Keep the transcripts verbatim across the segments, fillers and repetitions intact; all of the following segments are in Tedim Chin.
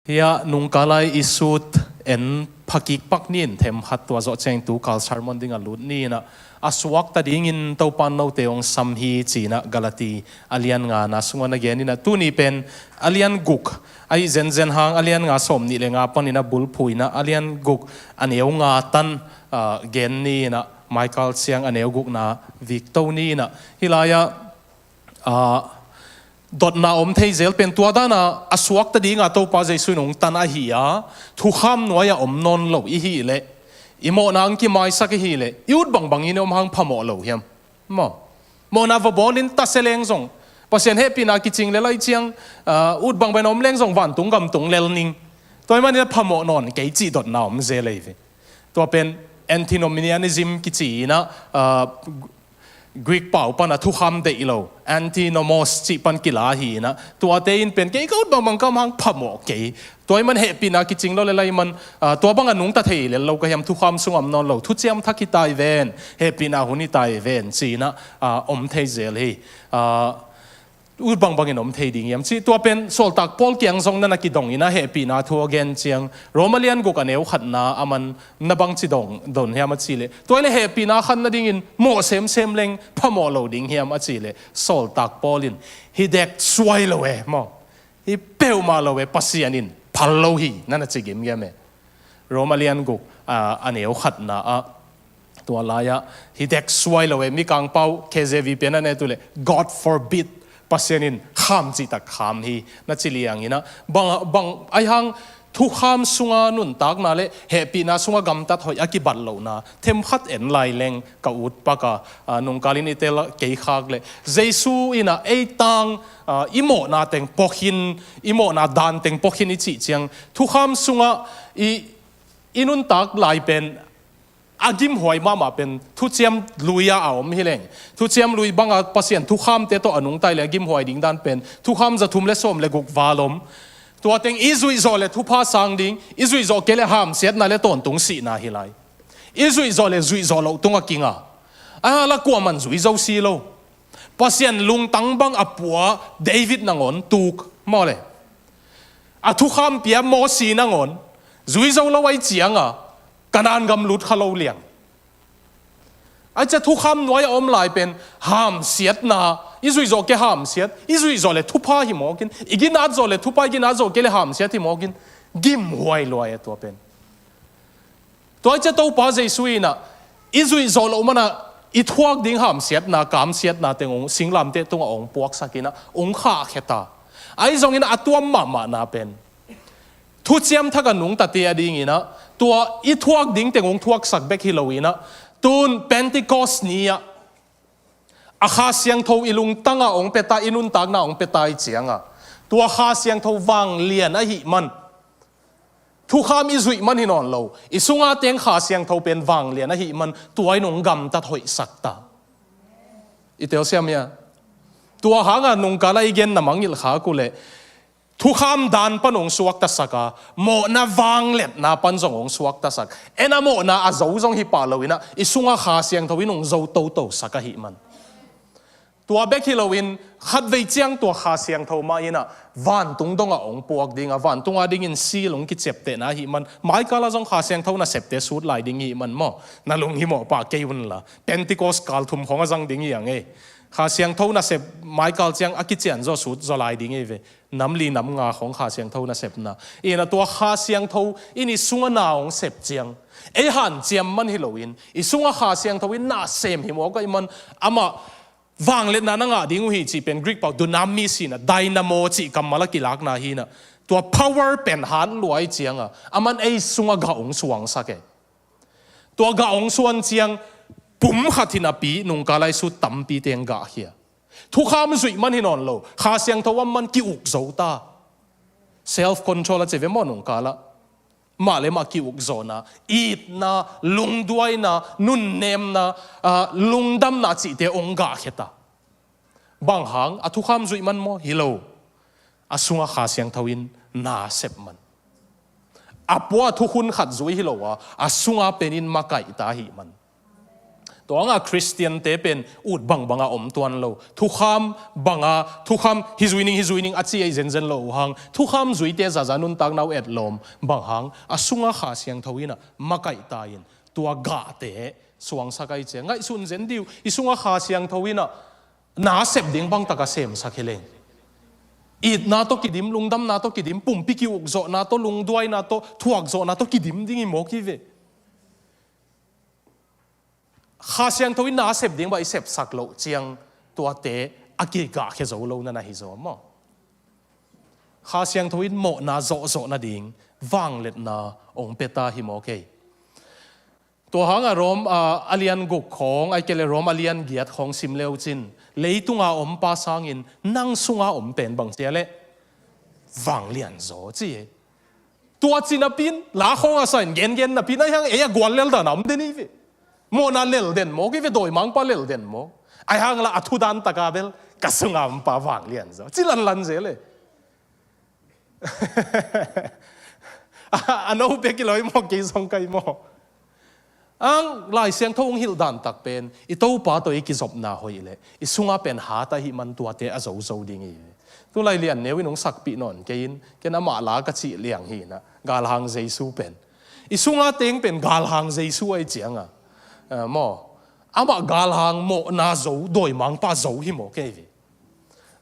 Hiah nungkal lai i sut en phakik pak ni in, them khat tua zawh ciang tu kal sermon ding a lut ni inah, a suakta dingin Topan note hong sam hi cinah Galati a lian nga na sungah na gen inah, tuni pen a lian guk ahi zenzen hang a lian nga sawm nih le nga paninah bulphuh inah a lian guk a neu nga tan ah, gen ni inah, maikal ciang a neu gukna vikto ni inah, hih lai-ah ah, dotna om thei zel pen tua dana a suakta dinga Topa Jesu in hong tan ahi a, thukham nuai-ah om nawn lo i hih leh, i mawhna hong kimaisak i hih leh, i ut bangbang in i om hang phamawh lo hiam? Maw? Mawhna va bawlin tase leng zong, Pasian hehpihna kicing le lai ciang ah, ut bangbang in om leng zong vantung gam tung lel ning. Tua ahih manin a phamawh nawn kei cih dotna om zel ei ve. Tua pen antinomianism kici inah ah, Greek pau pana thukham deih lo, antinomos cih pan kila hi inah, tuate in pen kei ka ut bangbang ka om hang phamawh kei. Tua ahih man hehpihna kicing lo le lai man ah, tua banga nungta thei lel lo ka hiam, thukham sungah om nawn lo, thuciam thak hi ta hi ven, hehpihna hun hi ta hi ven ci inah ah, om thei zel hi. Ah, ut bangbangin om thei ding hiam cih, tua pen sawltak Paul kiang zong na na kidong inah hehpihna thu a gen ciang, Roma lian guk a neu khatna a man na bangci dong don hiam a cih leh, tua hi leh hehpihna khan nadingin mawh semsem leng phamawh lo ding hiam a cih leh, sawltak Paul in, hi dek suai lo e maw, hi peuhmah lo e, Pasian in phal lo hi, na na ci gimgiam e. Roma lian guk ah, a neu khatna ah, tua lai-ah, hi dek suai lo e, Mikang pau K J V pen a ne tu leh, God forbid, Pasian in kham cihtak kham hi, na ci liang inah, bang, bang ahi hang, thukham sunga nuntakna le hehpihna sunga gamtat hoih a kibat lohna them khat en lai leng ka ut pak a, ah, nungkal in i tel kei khak leh, Jesu inah ei tang ah, i mawhna teng pawkhin, i mawhna dan teng pawkhin i cih ciang, thukham sungah i, i nuntak lai pen a gimhuai mahmah pen thuciam lui-ah a om hi leng, thuciam lui banga Pasian thukhamte tawh a nungta hi leng a gimhuai ding dan pen thukham za thum le sawm le guk val om. Tua teng i zuih zawh le thupha sang ding, i zuih zawh kei le hamsiatna le tawntung sihna hi lai. I zuih zawh le zuih zawh loh tungah kinga. A la kuaman zui zo si lo. Pasian lungtang bang a pua David nangawn tuk maw le, a thukham pia Mosi nangawn zui zo lo ahi cianga Kanaan gam lut kha lo liang. Ahi ciang thukham nuai-ah om lai pen hamsiatna, i zuih zawh kei hamsiat, i zuih zawh le thupha hi mawkin, i ginat zawh le thupha, i ginat zawh kei le hamsiat hi mawkin, gimhuai luai a tua pen. Tua ahi ciang Topa Jesu inah, i zuih zawh loh mana i thuak ding hamsiatna, kamsiatna teng hong singlamteh tungah hong puaksak inah hong khahkhia ta. Ahi zongin a tuam mahmahna pen thuciam thak a nungtate a dinginah, tua i thuak ding teng hong thuaksak bek hi lo inah, tun Pentecost ni-ah a Kha Siangtho i lungtangah hong pia ta, i nuntakna hong pia ta ahi cianga, tua Kha Siangtho vanglian ahih man, thukham i zuih man hi nawn lo, i sunga teng Kha Siangtho pen vanglian ahih man, tua in hong gamtat hoihsak ta. I telsiam hia? Tua hanga nungkala i gen na mangngilh khak uh leh, thukham dan pan hong suaktasak a, mawhna vangliatna pan zong hong suaktasak. En a mawhna a zo zong hi pah lo inah, i sunga Kha Siangtho in hong zo totosak ahih man. Tua bek hi loin, khatvei ciang tua Kha Siangtho mah inah vantung dongah hong puak dinga, vantunga dingin seal hong kiciaptehna ahih man, maikala zong Kha Siangtho nasepte sut lai ding hi man maw? Na lunghimawh pah kei unla, Pentecost kal thum khong a zang ding hi ang ei. Kha Siangtho nasep maikal ciang a kician zaw sut zaw lai ding hi ve. Nam li nam nga khong Kha Siangtho nasepna. Inah tua Kha Siangtho in i sunga na hong sep ciang, ei hanciam man hi loin, i sunga Kha Siangtho in na sem hi mawk ahih man, amah vangliatna na ngah ding uh hi cih pen Greek pau dunamis hi inah, dynamo cih kammal a kilakna hi inah, tua power pen hat lua ahi cianga, aman ei sunga gah hong suangsak e. Tua gah hong suan ciang, pum khat hi napi nungkala i sut tampi teng gahkhia. Thukham zuih man hi nawn lo, Kha Siangtho om man ki-uk zo ta. Self control a ci ve maw nungkala. Mah le mah ki-uk zawhna, itna, lungduaina, nunnemna, ah, lungdamna cihte hong gahkhia ta. Bang hang, a thukham zuih man maw? Hi lo. A sunga Kha Siangtho in na sep man. A pua a thukhun khat zui hi lo a, a sunga penin makaih ta ahih man. Tua hangah Khristiante pen ut bangbanga om tuan lo. Thukham banga, thukham hi zui ning, hi zui ning a ci ei zenzen lo uh hang. Thukham zuite zaza nuntakna uh etlawm bang hang. A sunga Kha Siangtho innah makaihta in tua gahte suangsak ai cia. Ngaihsun zen dih uh, i sunga Kha Siangtho innah na sep ding bangtaka semsak hi leng. Itna tawh kidim, lungdamna tawh kidim, pumpi ki-ukzawhna tawh, lungduaina tawh, thuakzawhna tawh kidim ding hi mawk hi ve. Kha Siangtho in na sep ding bang i sepsak loh ciang tuate a kigahkhia zo lo na na hi zaw maw? Kha Siangtho in mawhna zawhzawh nading vangliatna ong pia ta hi mawk ei. Tua hangah Rom, ah, a lian guk khawng, ai kei le Rom a lian giat khawng sim leucin, leitunga ompa sangin nang sunga om pen bang cia leh vanglian zaw ci ei. Tua ci napi in, la khawng a sa in gengen napi in, ai hang ei a gual lel dan a om den hi ve. Mawhna lel den mawk hi ve, dawimangpa lel den mawk. Ai hang la a thudan taka bel, ka sunga ompa vanglian zaw ci lanlan zel e. A no pek i lo i maw, kei zong kai maw? Ang Lai Siangtho hong hilh dan tak pen i Topa tawh i kizopna hoih leh i sunga pen hat ahih man tuate a zozo ding hi. Tulai lian neu in hong sakpih nawn kei in, ken amah la ka cih liang hi inah, galhang Jesu pen i sunga teng pen galhang Jesu ai cianga, eh, maw, amah galhang mawhna zo, dawimangpa zo hi maw kei ve.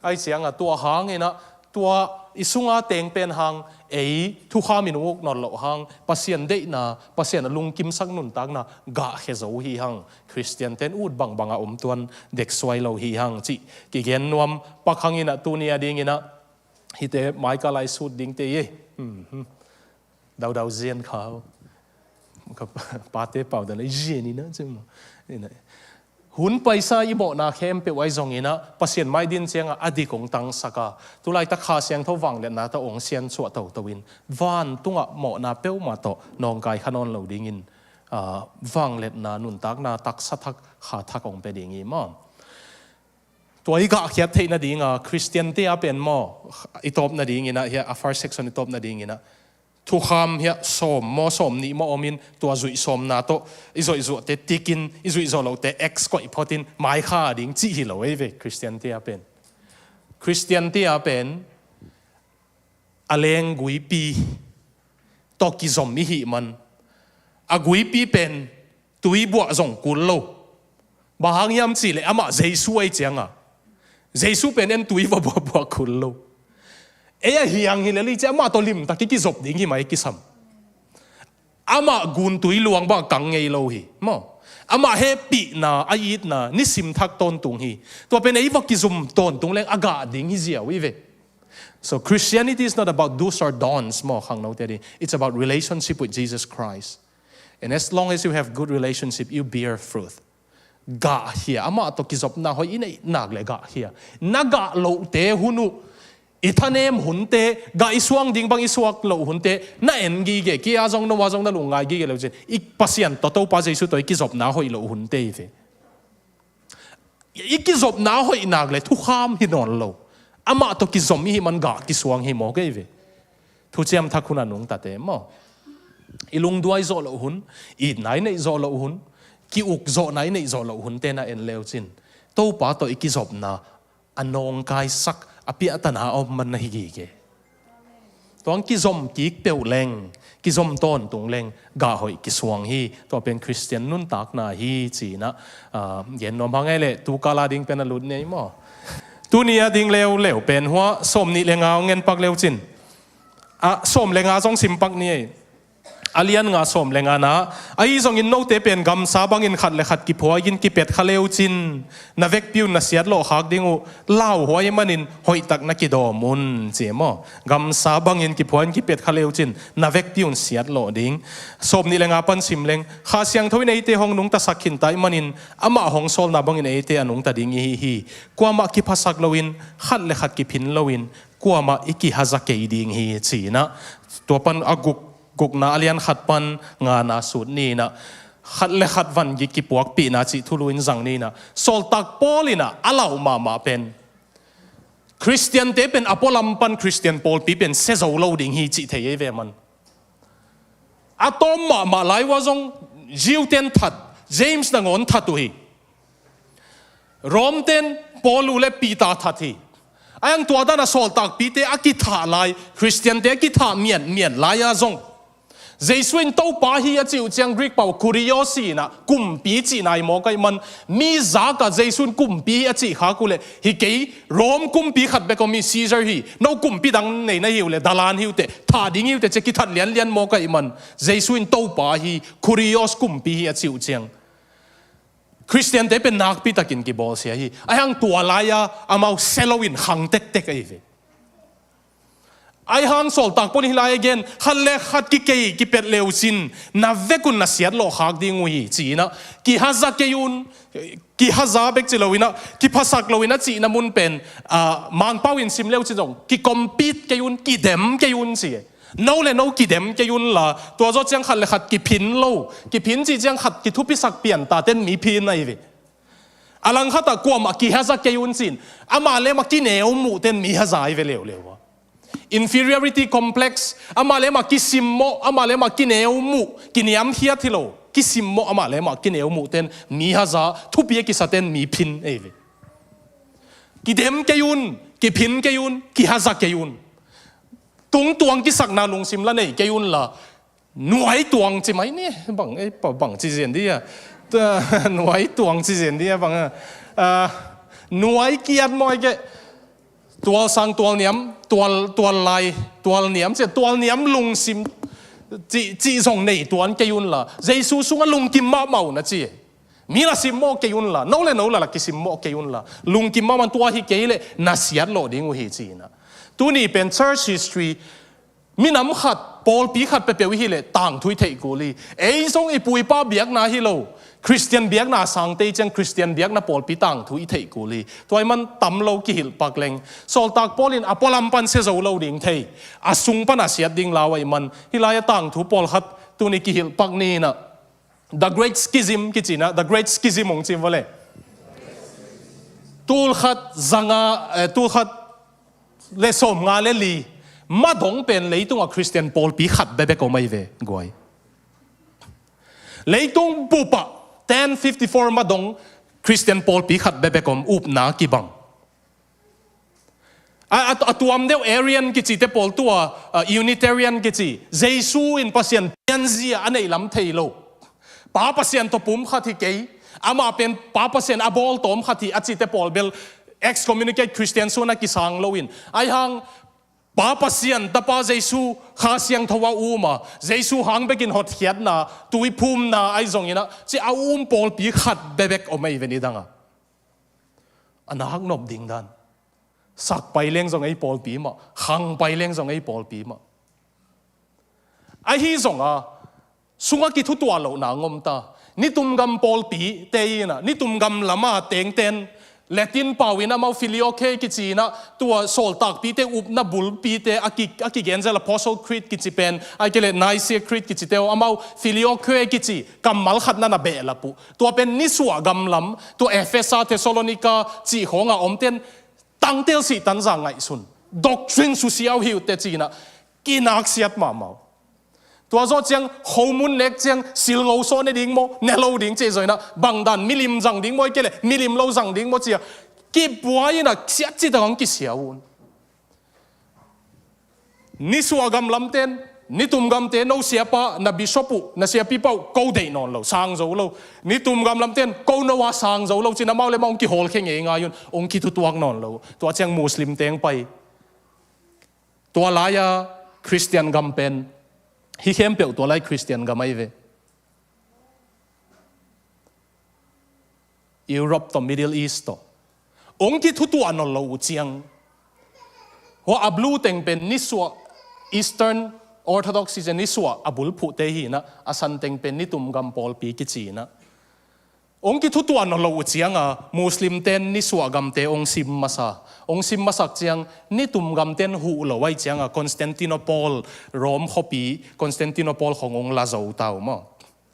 Ai cianga tua hang inah, tua i sunga teng pen hang ei thukham in uk nawn loh hang, Pasian deihna, Pasian a lungkimsak nuntakna gahkhia zo hi hang. Khristiante in ut bangbanga om tuan deksuai lo hi hang cih kigen nuam pak hang inah, tuni a ding inah hihte maika lai sut dingte hi. Hmm, hmm. Daudau zian khau. Ka pate pau dan le zian inah ci maw. Inah. Hun paisa i mawhna khempeuh ai zong inah Pasian mai din cianga a dik hong tangsaka, tulaitak Kha Siangtho vangliatna tawh hong siansuah toto in vantungah mawhna peuhmah tawh nawngkai kha nawn lo dingin, ah, vangliatna nuntakna taksa thak, kha thak hong pia ding hi maw? Tua i gahkhiat theih nadinga Khristiante a pen maw, i tawp nading inah, hiah a first section i tawp nading inah, thukham hiah sawm maw, sawm nih maw om in, tua zuih sawmna tawh i zoih zuahte tikin, i zuih zuah lohte X koih photin maikha ding cih hi lo ei ve. Khristiante a pen, Khristiante a pen a leng guipi tawh kizom i hih man, a guipi pen tui buah zong kul lo. Bang hang hiam cih leh amah Jesu ai cianga, Jesu pen en tui va buahbuah kul lo. Ei a hiang hi lel hi ci, amah tawh limtak i kizop ding hi mah i kisam. Amah guntui luang bang kang ngei lo hi maw? Amah hehpihna, a itna nisim thak tawntung hi. Tua pen ei va kizom tawntung leng a gah ding hi ziau hi ve. So Christianity is not about do's or don'ts maw, khangnote ding. It's about relationship with Jesus Christ. And as long as you have good relationship, you bear fruit. Gahkhia, amah tawh kizopna hoih i neih nak le gahkhia. Na gah lohte hun uh, i thanem hunte, gah i suang ding bang i suak loh hunte na en gige, kei a zong, no a zong na lungngai gige lo cin, i Pasian tawh, Topa Jesu tawh i kizopna hoih loh hunte hi ve. I kizopna hoih nak le thukham hi nawn lo. Amah tawh kizom i hih man gah kisuang hi mawk ei ve. Thuciam Thak hun a nungtate maw, i lungduai zawh loh hun, itna i neih zawh loh hun, ki-ukzawhna i neih zawh loh hunte na en leucin, Topa tawh i kizopna a nawngkaisak, a piahtana a om man na hi gige. Tuang kizom kik peuh leng, kizom tawntung leng gah hoih kisuang hi. Tua pen Khristian nuntakna hi ci-in ah, ah, gen nuam hang ei leh, tu kala ding pen a lut ni ei maw? Tuni a ding leuleu pen hua sawm nih le nga hong ngen pak leucin, ah, sawm le nga zong sim pak ni ei. A lian nga sawm le nga na, ahi zongin note pen gamsa bangin khat le khat kiphuakin kipet kha leucin, na vekpi un na siatlawh khak ding uh, lauhuai manin hoihtak na kidawm un, ci maw? Gamsa bangin kiphuakin kipet kha leucin, na vekpi un siatlawh ding. Sawm nih le nga pan sim leng, Kha Siangtho in eite hong nungtasak khinta ahih manin, amah hong sawlna bangin eite a nungta ding ihi hi. Kuamah kiphasak loin, khat le khat kiphin loin, kuamah i kihaza kei ding hi, ci-in ah. Tua pan a guk, gukna a lian khat pan ngana sut ni-in ah, khat le khat vangik kipuakpihna cih thulu in zang ni-in ah, sawltak Paul in ah a lau mahmah pen, Khristiante pen a pualam pan Khristian pawlpi pen sia zo lo ding hi cih thei ei ve man. A tawm mahmah lai ua zong Jew-ten that, James nangawn that uh hi. Rom ten Paul uh le Peter that hi. Ahi hang tua dan a sawltakpite a kithah lai, Khristiante a kithah mianmian lai-a zong Jesu in Topa hi a cih uh ciang Greek pau kurios hi inah kumpi cihna hi mawk ahih man, mi zak ah Jesu in kumpi hi a cih khak uh leh, hi kei, Rom kumpi khat bek om hi, Caesar hi, no kumpi dang nei na hi uh leh dalan hi uh teh, thah ding hi uh teh ci a kithat lianlian mawk ahih man, Jesu in Topa hi, kurios kumpi hi a cih uh ciang Khristiante pen nakpi takin kibawlsia hi. Ahi hang tua lai-a amau sia loin khang tektek ahi ve. Ahi hang sawltak Paul in hih lai a gen, khat le khat kikei kipet le uh cin, na vek un na siatlawh khak ding uh hi ci inah, kihaza kei un, kihaza bek ci lo inah, kiphasak lo inah cihna mun pen, ah, Mangpau in sim le uh cin zong, kikompit kei un, kidem kei un ci. No le no kidem kei un la, tua zawh ciang khat le khat kiphin lo, kiphin cih ciang khat kithupisak pian ta ten mi phin ahi ve. A langkhat ah kuamah kihaza kei un cin, amah le amah kineu muh ten mi haza ahi ve leuleu a. Inferiority complex, amah le amah kisimmawh, amah le amah kineu muh, kiniamkhiat hi lo, kisimmawh, amah le amah kineu muh ten mi haza, thupi a kisa ten mi phin ahi ve. Kidem kei un, kiphin kei un, kihaza kei un. Tungtuang kisakna lungsim la nei kei un la, nuai tuang ci mai ni, bang, eh, pa, bang ci zen di a. Ta, nuai tuang ci zen di a, bang a. Ah, nuai kiat mawi kei. Tual sang, tual niam, tual, tual lai, tual niam, ci, tual niam lungsim, ci, ci zong nei tuan kei un la. Jesu sungah lungkim mahmah un a ci. Mi la simmawh kei un la, no le no la la kisimmawh kei un la. Lungkim mahmah un, tua hi kei leh na siatlawh ding uh hi ci inah. Tuni pen church history, minam khat, pawlpi khat peuhpeuh i hih leh tangthu i theih kul hi. Ei zong i pu i pa biakna hi lo, Khristian biakna sangte i ciang Khristian biakna pawlpi tangthu i theih kul hi. Tua ahih man tam lo kihilh pak leng, sawltak Paul in a pualam pan sia zo lo ding thei, a sung pan a siat ding lau ahih man, hih lai-ah tangthu pawlkhat tuni kihilh pak ni inah. The Great Schism kici inah, The Great Schism hong ci vua le. Tulkhat zanga, eh, tulkhat le sawmnga le li madong pen leitungah Khristian pawlpi khat bekbek om ahi ve, guai. Leitung bupah ten fifty-four madong Khristian pawlpi khat bekbek om, upna kibang. A, a, a tuam deuh Arian kicite pawl tua, a, Unitarian kici, Jesu in Pasian pianzia a neih lam thei lo. Pa Pasian tawh pum khat hi kei, amah pen Pa Pasian a bawltawm khat hi a cite pawl bel excommunicate Christian sungah kisang loin. Ahi hang, Pa Pasian, Tapa Jesu, Kha Siangtho a um a, Jesu hang bekin hotkhiatna, tuiphumna ahi zong inah, ci a um pawlpi khat bekbek om ahi ve ni dang a. A nak nop ding dan. Sak pai leng zong ei pawlpi mah, khang pai leng zong ei pawlpi mah. Ahi zong a, sungah kithutuah lohna ngom ta. Nitum gam pawlpite inah, nitum gam lam a tengten, Latin pau in amau filioque kici inah, tua sawltakpite upna bulpite, a ki, a kigen zel Apostle Creed kici pen, ahih kei leh Nicene Creed kicite uh, amau filioque kici, kammal khat na na behlap uh. Tua pen nisuah gam lam, tua Efesa, Thessalonika cih khawngah omten, tangtel sih tanza ngaihsun, doctrine susia uh hi uh teh ci inah, kinaksiat mahmah uh. Tua zawh ciang, khomun nek ciang, silngo sawh ne ding maw, ne lo ding ci zo inah, bangdan milim zang ding maw, ahih kei leh milim lo zang ding maw ci a, kibuai inah siat cih tak hong kisia uh. Nisuah gam lamten, nitum gamte, no siapa, na bishop uh, na siapipa uh, ko deih nawn lo, sang zo lo. Nitum gam lamten, ko no a sang zo lo, ci-in amau le amau hong kihawlkhia ngeingai un, hong kithutuak nawn lo. Tua ciang Muslim teng pai. Tua lai-a Khristian gam pen, hih khempeuh tua lai Khristian gam ahi ve. Europe tawh, Middle East tawh. Hong kithutuah nawn lo uh ciang. Hua a blue teng pen nisuah, Eastern Orthodox hi ciang nisuah a bulphuhte hi inah, a san teng pen nitum gam pawlpi kici inah. Hong kithutuah nawn lo uh cianga, Muslim ten nisuah gamte hong sim masa. Hong sim masak ciang, nitum gamten huh lo ahih cianga, Constantinople, Rome khuapi, Constantinople khong hong la zo ta uh maw.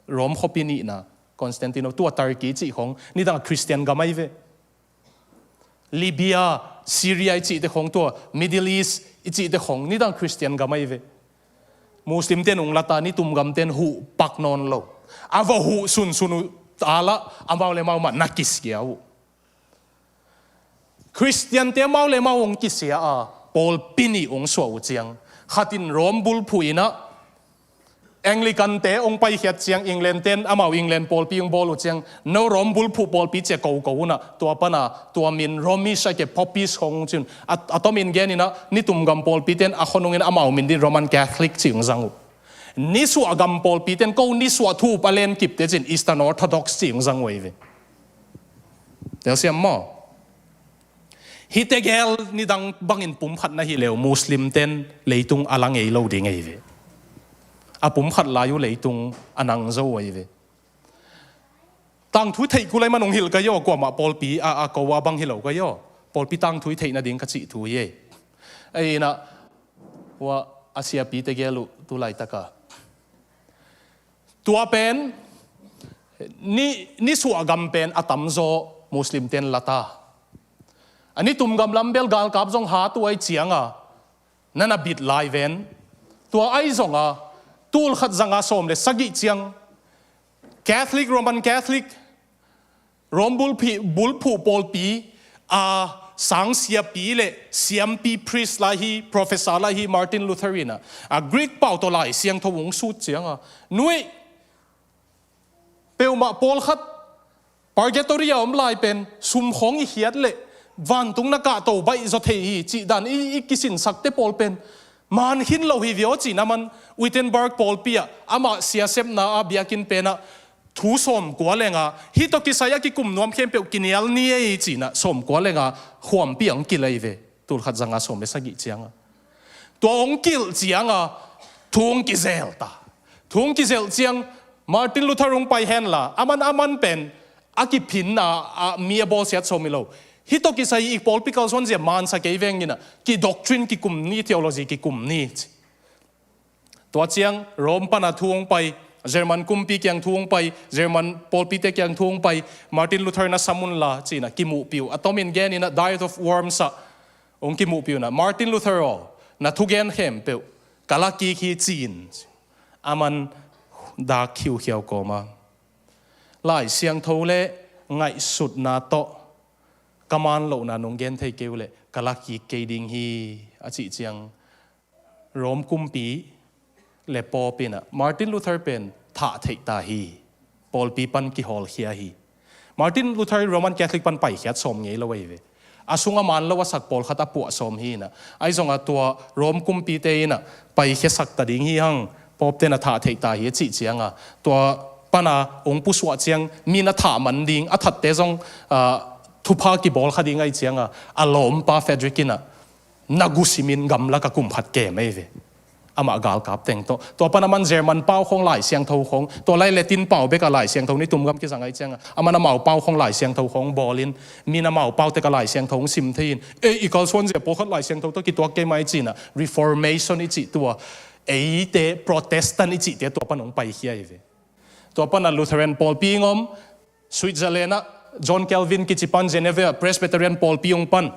Rome khuapi nihna, Constantinople, tua Turkey cih khong, nidang Khristian gam ahi ve. Libya, Syria i cihte khong tua, Middle East i cihte khong, nidang Khristian gam ahi ve. Muslim ten hong la ta, nitum gamten huh pak nawn lo. A va huh sunsun uh, Alah amau le amau mah na kisia uh. Khristiante amau le amau hong kisia a, pawlpi nih hong suah uh ciang, khat in Rom bulphuh in ah, Anglicante hong paikhiat ciang, England ten amau England pawlpi hong bawl uh ciang, no Rom bulphuh pawlpi ci-a koko un ah, tua pan a tua min Romish a kei Popish khawng ci un, a, a tomin gen in ah, nitum gam pawlpi ten a khonung in amau min ding Roman Catholic ci hong zang uh. Nisuah gam pawlpi ten ko nisuah thu up a len kipte ci-in Eastern Orthodox ci hong zang uh ahi ve. Telsiam maw? Hih tegel nidang bangin pumkhat na hih leh uh Muslim ten leitung a la ngei lo ding ahi ve. A pumkhat lai uh leitung a nang zo uh ahi ve. Tangthu theih kul ahih man hong hilh ka hi aw, kuamah pawlpi a, a ko a bang hi lo ka hi aw. Pawlpi tangthu i theih nading ka cih thu hi ei. Ei in ah, ua, a siapi tegel uh tu laitak a, tua pen, ni, nisuah gam pen a tamzaw Muslim ten la ta. A nitum gam lam bel galkap zong hat uh ahih ciang a, na na bit lai ven. Tua ahi zong a, tul khat zanga sawm le sagih ciang, Catholic, Roman Catholic, Rom bulphi-, bulphuh pawlpi a sang siapi le siampi, priest lai hi, professor lai hi Martin Luther in ah, a Greek pau tawh Lai Siangtho hong sut ciang a, nuih, peuhmah pawlkhat purgatory a om lai pen sum khawng i khiat leh vantung na kahto baih zaw thei hi cih dan i, i kisinsakte pawl pen man khin lo hi ve aw cih na man, Wittenberg pawlpi ah amah siasepna a biakinn pen ah thu sawmkua le nga, hih tawh kisai a kikum nuam khempeuh kinial ni ei cih na, sawmkua le nga khuampi hong kilei ve. Tul khat zanga sawm le sagih ciang a, tua hong kilh ciang a, thu hong kizel ta. Thu hong kizelh ciang Martin Luther hong pai hen la, aman, aman pen a kiphinna ah mi a bawlsiat sawm hi lo. Hih tawh kisai i pawlpi kalsuanzia mansa kei veng in ah, ki doctrine kikum ni, theology kikum ni ci. Tua ciang Rome pan a thu hong pai, German kumpi kiang thu hong pai, German pawlpite kiang thu hong pai, Martin Luther na sam un la ci-in ah kimuhpih uh. A tomin gen in ah Diet of Worms ah hong kimuhpih un ah, Martin Luther aw, na thugen khempeuh ka la kik hi ci-in, aman dak khiukhiau kawm a, Lai Siangtho le ngaihsutna tawh ka man lohna nong gen thei kei uh leh ka la kik kei ding hi, a cih ciang Rome kumpi le pawp in ah Martin Luther pen thah theih ta hi. Pawlpi pan kihawlkhia hi. Martin Luther Roman Catholic pan paikhiat sawm ngei lo ahi ve. A sunga man lo a sak pawlkhat a puah sawm hi in ah, ahi zong a tua Rome kumpite in ah paikhiasak ta ding hi hang, pawpte na thah theih ta hi a cih ciang a, tua pan a hong pusuah ciang mi na thah man ding, a thatte zong, ah, thupha kibawl kha ding ahih ciang a, a lawmpa Frederick in ah na gusim in gamlak a kum khat kem ahi ve. Amah galkap teng tawh. Tua pan aman German pau khawng Lai Siangtho khawng, tua lai Latin pau bek a Lai Siangtho nitum gam kizang ahih ciang a, aman amau pau khawng Lai Siangtho khawng bawl in, min amau pau tek a Lai Siangtho hong sim thei in, ei i kalsuanzia pawlkhat Lai Siangtho tawh kituak kei mah hi ci-in ah, Reformation i cih tua, eite Protestant i cihte tua pan hong paikhia ahi ve. Tua pan a Lutheran pawlpi hong om, Switzerland ah John Calvin kici pan, Geneva ah Presbyterian pawlpi hong pan,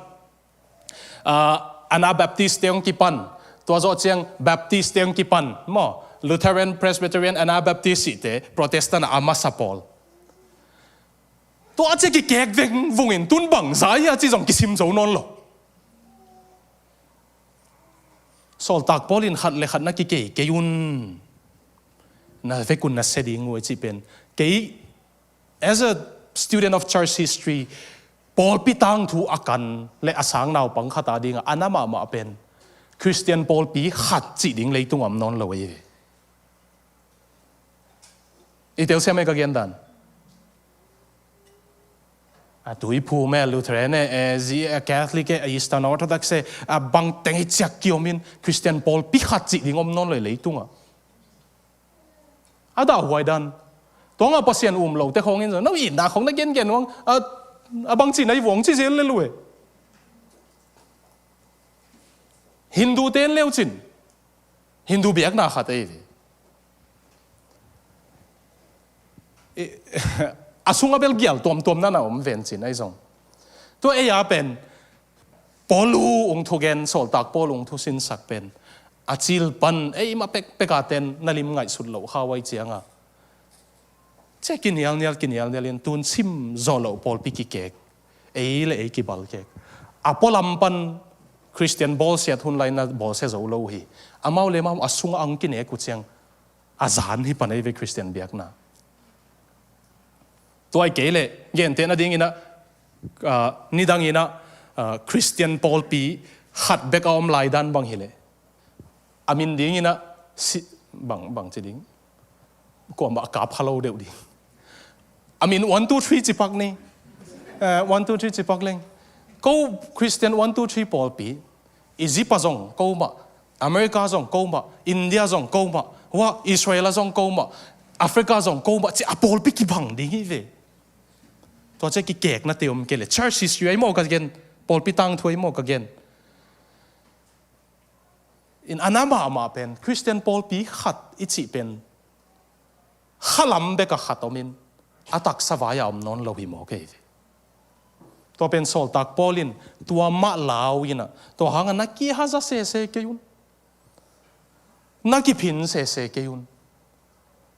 ah, Anabaptist te hong kipan, tua zawh ciang Baptist te hong kipan maw, Lutheran, Presbyterian, Anabaptist cihte, Protestant ah a masa pawl. Tua a cia kikek vengvung in tun bangzah hia cih zong kisim zo nawn lo. Sawltak Paul in khat le khat na kikei kei un, na vekun na sia ding uh a cih pen, kei as a student of church history, pawlpi tangthu a kan le a sang naupang khat a dingah a na mahmah pen Khristian pawlpi khat cih ding leitung a om nawn lo hi. I telsiam e ka gendan. A tuiphum e, Lutheran e, e, zi e, Catholic e, Eastern Orthodox e, a bangteng hi ciak kiomin Khristian pawlpi khat cih ding om nawn lo hi leitungah. A dahhuai dan. Tuangah Pasian um lote khawngin zong, no itna khawng na gengen uang, a, a bangci na i vuang ci zel le lu e. Hindu te en leucin Hindu biakna khat ei ve. I, a sunga bel gial tuamtuamna na om vencin ahi zong, tua ei a pen Paul uh ung thugen, sawltak Paul ung thusinsak pen a cil pan ei mah pekpek a ten na lim ngaihsut loh kha uh ahi cianga, Cia kinialnial kinialnial in tun sim zawh loh pawlpi kikek, ei le ei kibalkek. A pualam pan Khristian bawlsiat hun lai na bawlsia zo lo uh hi. Amau le amau a sungah ang kinek uh ciang a zan hi pan ei ve Khristian biakna. Tua i kei leh gentehna dinginah, ah, nidanginah, ah, Khristian pawlpi khat bek a om lai dan bang hileh a min dinginah si, bang, bang ci ding, kuamah a kap kha lo deuh ding. A min one two three cipak ni. Eh, one two three cipak leng. Ko Khristian one two three pawlpi Egypt ah zong ko mah, America zong ko mah, India zong ko mah, hua Israel ah zong ko mah, Africa zong ko mah, ci a pawlpi kibang ding hi ve. Tua cia kikeknate om kei leh church history ah hi maw ka gen, pawlpi tangthu ah hi maw ka gen. In a na mahmah pen Khristian pawlpi khat i cih pen khalam bek a khat om in a taksa vai-ah om nawn lo hi maw kei ve. Tua pen sawltak Paul in tua mah lau inah tua hangah na kihaza sese kei un. Na kiphin sese kei un.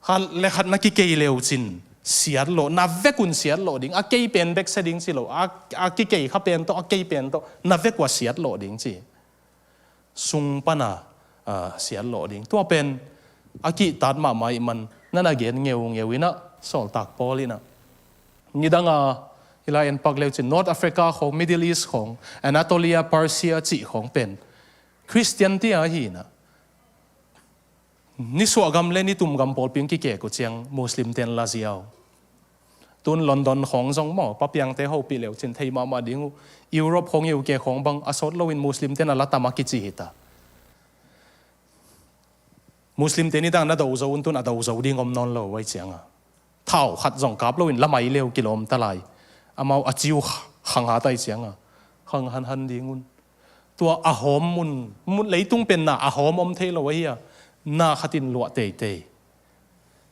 Khat le khat na kikei leu cin siat lawh, na vek un siat lawh ding, a kei pen bek sia ding ci lo, a, a kikei kha pen tawh, a kei pen tawh na vek uh a siat lawh ding ci. Sung pana, ah, siat lawh ding. Tua pen a kihtat mahmah ih man na na gen ngeungeu inah sawltak Paul inah. Nidanga i lai en pak leu cin North Africa khawng, Middle East khawng, Anatolia, Persia cih khawng pen Khristian tia hi inah. Nisuah gam le nitum gam pawlpi hong kikek uh ciang Muslim ten la ziau. Tun London khawng zong maw, papiangte hopih leu cin thei mahmah ding uh. Europe khawng U K khawng bang a sawt loin Muslim ten a la tam a kici hita. Muslim te nidang na do zo un tun a do zo ding om nawn lo uh ai cianga. Thau khat zong kap loin lamai leu kilawm ta lai. Amau a ciu khang hat ai cianga. Khang hanhan ding un. Tua a hawm mun, mun leitung pen na a hawm om thei lo ahi a, na khatin luah teitei.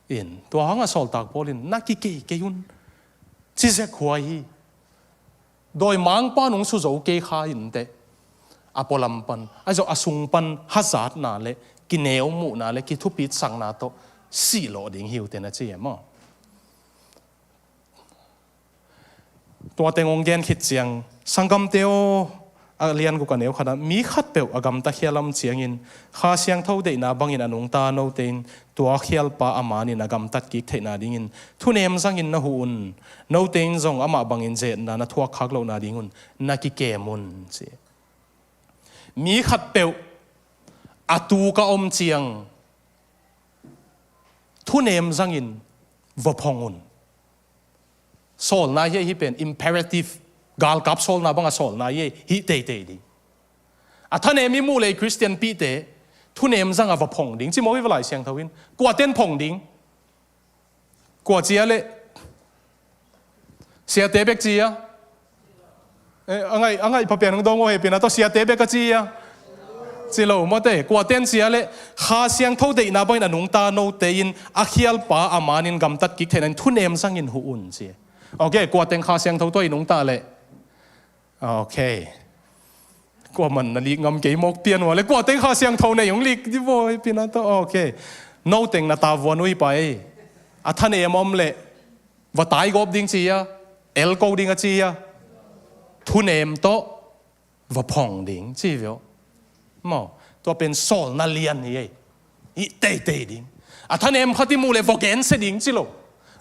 In, tua hangah sawltak Paul in na kikei kei un. Ci zek huai hi. Dawimangpa nung suzo kei kha inteh. A pualam pan, a zawh a sung pan hazatna le, kineu muhna le, kithupitsakna tawh, sih lawh ding hi uh teh na ci e maw. Tua teng hong gen khit ciang, sanggamte aw, a lian guk a neu khatah, mi khatpeuh a gamta khial lam ciangin, Kha Siangtho deihna bangin a nungta note in, tua khialpa a manin a gamtat kik theihna dingin, thunem zangin na huh un, note in zong amah bangin zetna na thuak khak lohna dingun, na kikem un, ci. Mi khatpeuh a tuka om ciang, thunem zangin va phong un. Sawlna hi, hi pen imperative, galkap sawlna banga sawlna hi, hi teitei ding. A thanem i muh lei Khristian pihte, thunem zanga va phong ding. Ci maw hi va Lai Siangtho in. Kuaten phong ding. Kua cia le. Siate bek cia. Eh, a ngaih, a ngaih papian hong dong aw hepina tawh siate bek a ci a. Ci lo mawte, kuaten cia le, Kha Siangtho deihna bangin a nungta note in, a khialpa a manin gamtat kik theihna in thunem zangin huh un ci. Ok, kuateng Kha Siangtho tawh i nungta le. Ok. Kuaman na lik ngam kei mawk pian ua le, kuateng Kha Siangtho nei hong lik di baw hepina tawh. Ok. Noteng na tavuan uh hi pai. A thanem om le. Va taigawp ding ci a, elko ding a ci a, thunem tawh va phong ding ci vio. Maw, tua pen sawlna lian hi ei. Hi teitei ding. A thanem khat i muh le va gensia ding ci lo.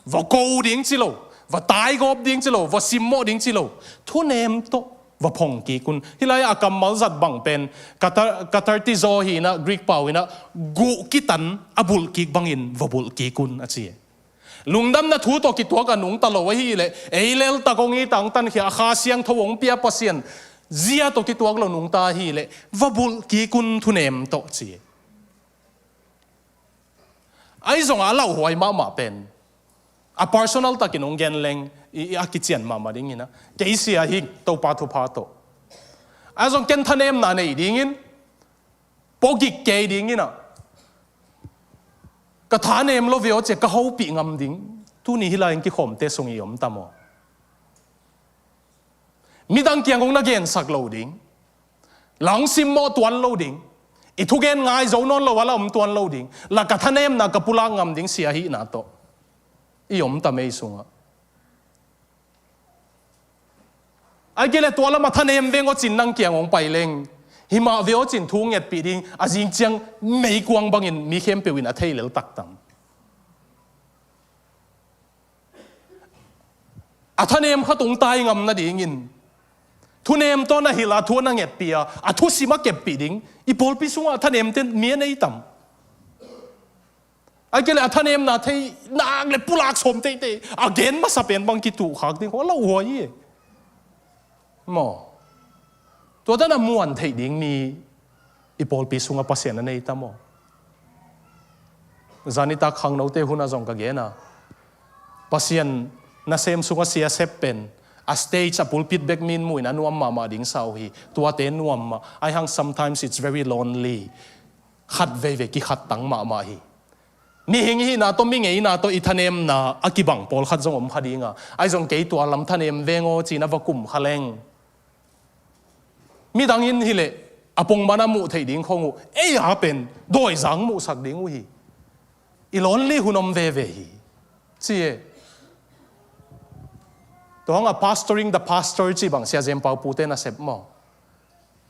Va ko ding ci lo. Va taigawp ding ci lo. Va simmawh ding ci lo. Thunem tawh va phong kik un. Hi lai a kammal zat bang pen, katar, katartizo hi inah, Greek pau inah, guh kitan a bulh kik bangin va bulh kik un a ci. Lungdamna thu tawh kituak a nungta lo ahih leh, ei leltak hong it a hong tankhia a Kha Siangtho hong pia Pasian zia tawh kituak lo nungta ahih leh, va bulh kik un thunem tawh ci. Ahi zongah a lauhuai mahmah pen a personal takin hong gen leng i, i a kician mahmah dingin ah, kei sia hi Topa thupha tawh. Ahi zong ken thanemna nei dingin, pawgik kei dingin ah, ka thanem lo ve aw cia ka hopih ngam ding. Tuni hi lai-in kikhawmte sung i om ta maw? Midang kiang hong na gensak lo ding. La hong simmawh tuan lo ding. I thugen ngai zo nawn lo a la om tuan lo ding. La ka thanemna ka pulak ngam ding sia hihna tawh. I om ta mei sungah. Ai kei le tua lamah thanem veng awcin nang kiang hong pai leng, himah ve awcin thu ngetpih ding, a zing ciang meikuang bangin mi khempeuh in a thei lel taktam. A thanem khat hong tai ngam nadingin thunem tawh na hilh a, thu na ngetpih a, a thusim a keppih ding. I pawlpi sungah thanemte mi a nei tam. Ai kei le a thanemna thei nak le pulak sawm teitei a gen masa pen bang kituhkhak ding khaw a lauhuai hi. Maw? Tua dan a muan theih ding mi i pawlpi sungah Pasian a nei ta maw? Zanitak khangnote hunah zong ka gen a, Pasian nasem sungah sia sep pen a stage a pulpit bek min muh in a nuam mahmah ding sa uh hi. Tuate nuam mah. Ai hang sometimes it's very lonely. Khat veivei kikhat tang mahmah hi. Mihing ihihna tawh, mi ngeina tawh i thanemna a kibang pawlkhat zong om kha ding a, ai zong kei tua lam thanem veng aw ci-in a va kum kha leng, midang in hileh a pongman a muh theih ding khong uh, ei a pen dawizang muhsak ding uh hi. I lonely hun om veve hi. Ci e. Tua hang a pastoring the pastor cih bang Sia Zen Pau Pu te nasep maw?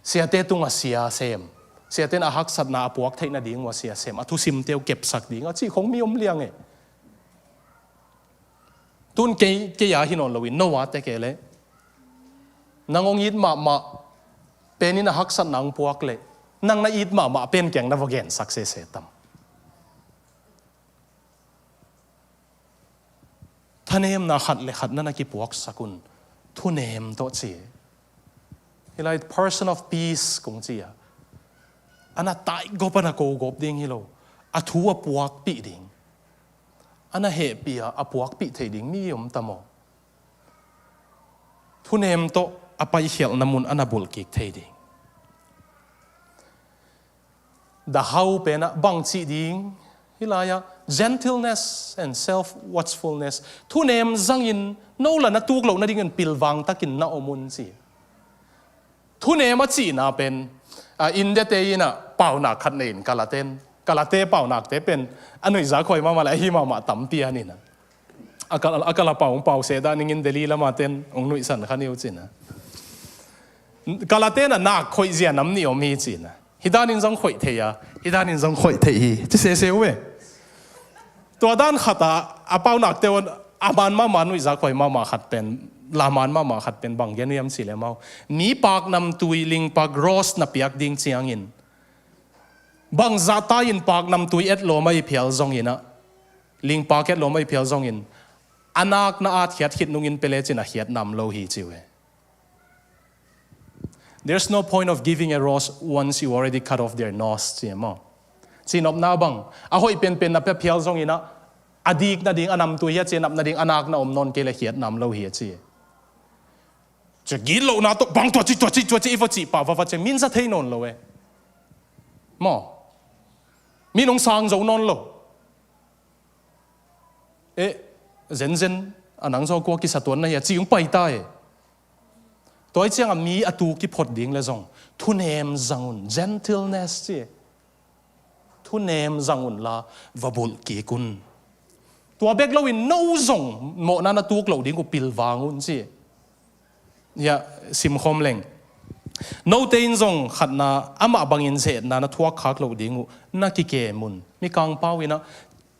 Siate tungah sia sem. Siate in a haksatna a puak theih nading uh a sia sem. A thusimte uh kepsak ding a cih khong mi om liang e. Tun kei, kei a hi nawn loin no a te kei leh, nang hong it mahmah pen in a haksatna hong puak leh, nang na it mahmah pen kiang na va gensak sese tam? Thanemna khat le khat na na kipuaksak un. Thunem tawh ci. Hi lai, person of peace kong ci a, a na taigawp, a na kogawp ding hi lo. A thu a puakpih ding, a na hehpih a, a puakpih thei ding mi om ta maw? Thunem tawh a paikhialhna mun a na bulhkik thei ding. The how pen ah bang cih ding? Hi lai-ah gentleness and self-watchfulness. Thunem zangin no la na tuk loh nadingin pilvang takin na om un ci. Thunem a cihna pen, a, India te in ah paunak khat nei in, Kalate in. Kalate paunakte pen a nuihza khuai mahmah le ahi mahmah tampi a ni na. A Kal-, a Kala pau hong pause dah ningin Delhi lama ten hong nuihsan kha ni uh ci na. Kalate in ah nak khoih zia nam nih om hi ci na. Hi danin zong khoih thei a, hi danin zong khoih thei hi ci sese uh e. Tua dan khat ah a paunakte un a man mahmah, nuihza khuai mahmah khat pen, la man mahmah khat pen bang gen hiam cih leh amau, mi paknamtui, lingpak, rose na piak ding ciangin, bangzah ta in paknamtui etlawm a i phial zongin ah, lingpak etlawm a i phial zongin, a nak na atkhiat khit nungin pia lecin a khiat nam lo hi ci uh e. There's no point of giving a rose once you already cut off their nose ci e maw? Cihnopna bang, a hoih penpen na pia phial zongin ah, a dik nading, a namtui hi a cihnap nading a nak na om nawn kei leh khiat nam lo hi a ci e. Cia gitlohna tawh bang tua ci, tua ci, tua ci i va cih pah va va ciang min za thei nawn lo e. Maw? Min hong sang zo nawn lo. Eh, zenzen a nang zaw kua kisa tuan na hi a ci hong pai ta e. Tua hi ciangah mi a tu kiphot ding le zong thunem zang un, gentleness ci e. Thunem zang unla va bulh kik un. Tua bek loin no zong mawhna na tuk loh ding uh pilvang un ci. Hiah simkhawm leng. Note in zong khatna amah bangin ze-etna na thuak khak loh ding uh na kikem un. Mikang pau in ah,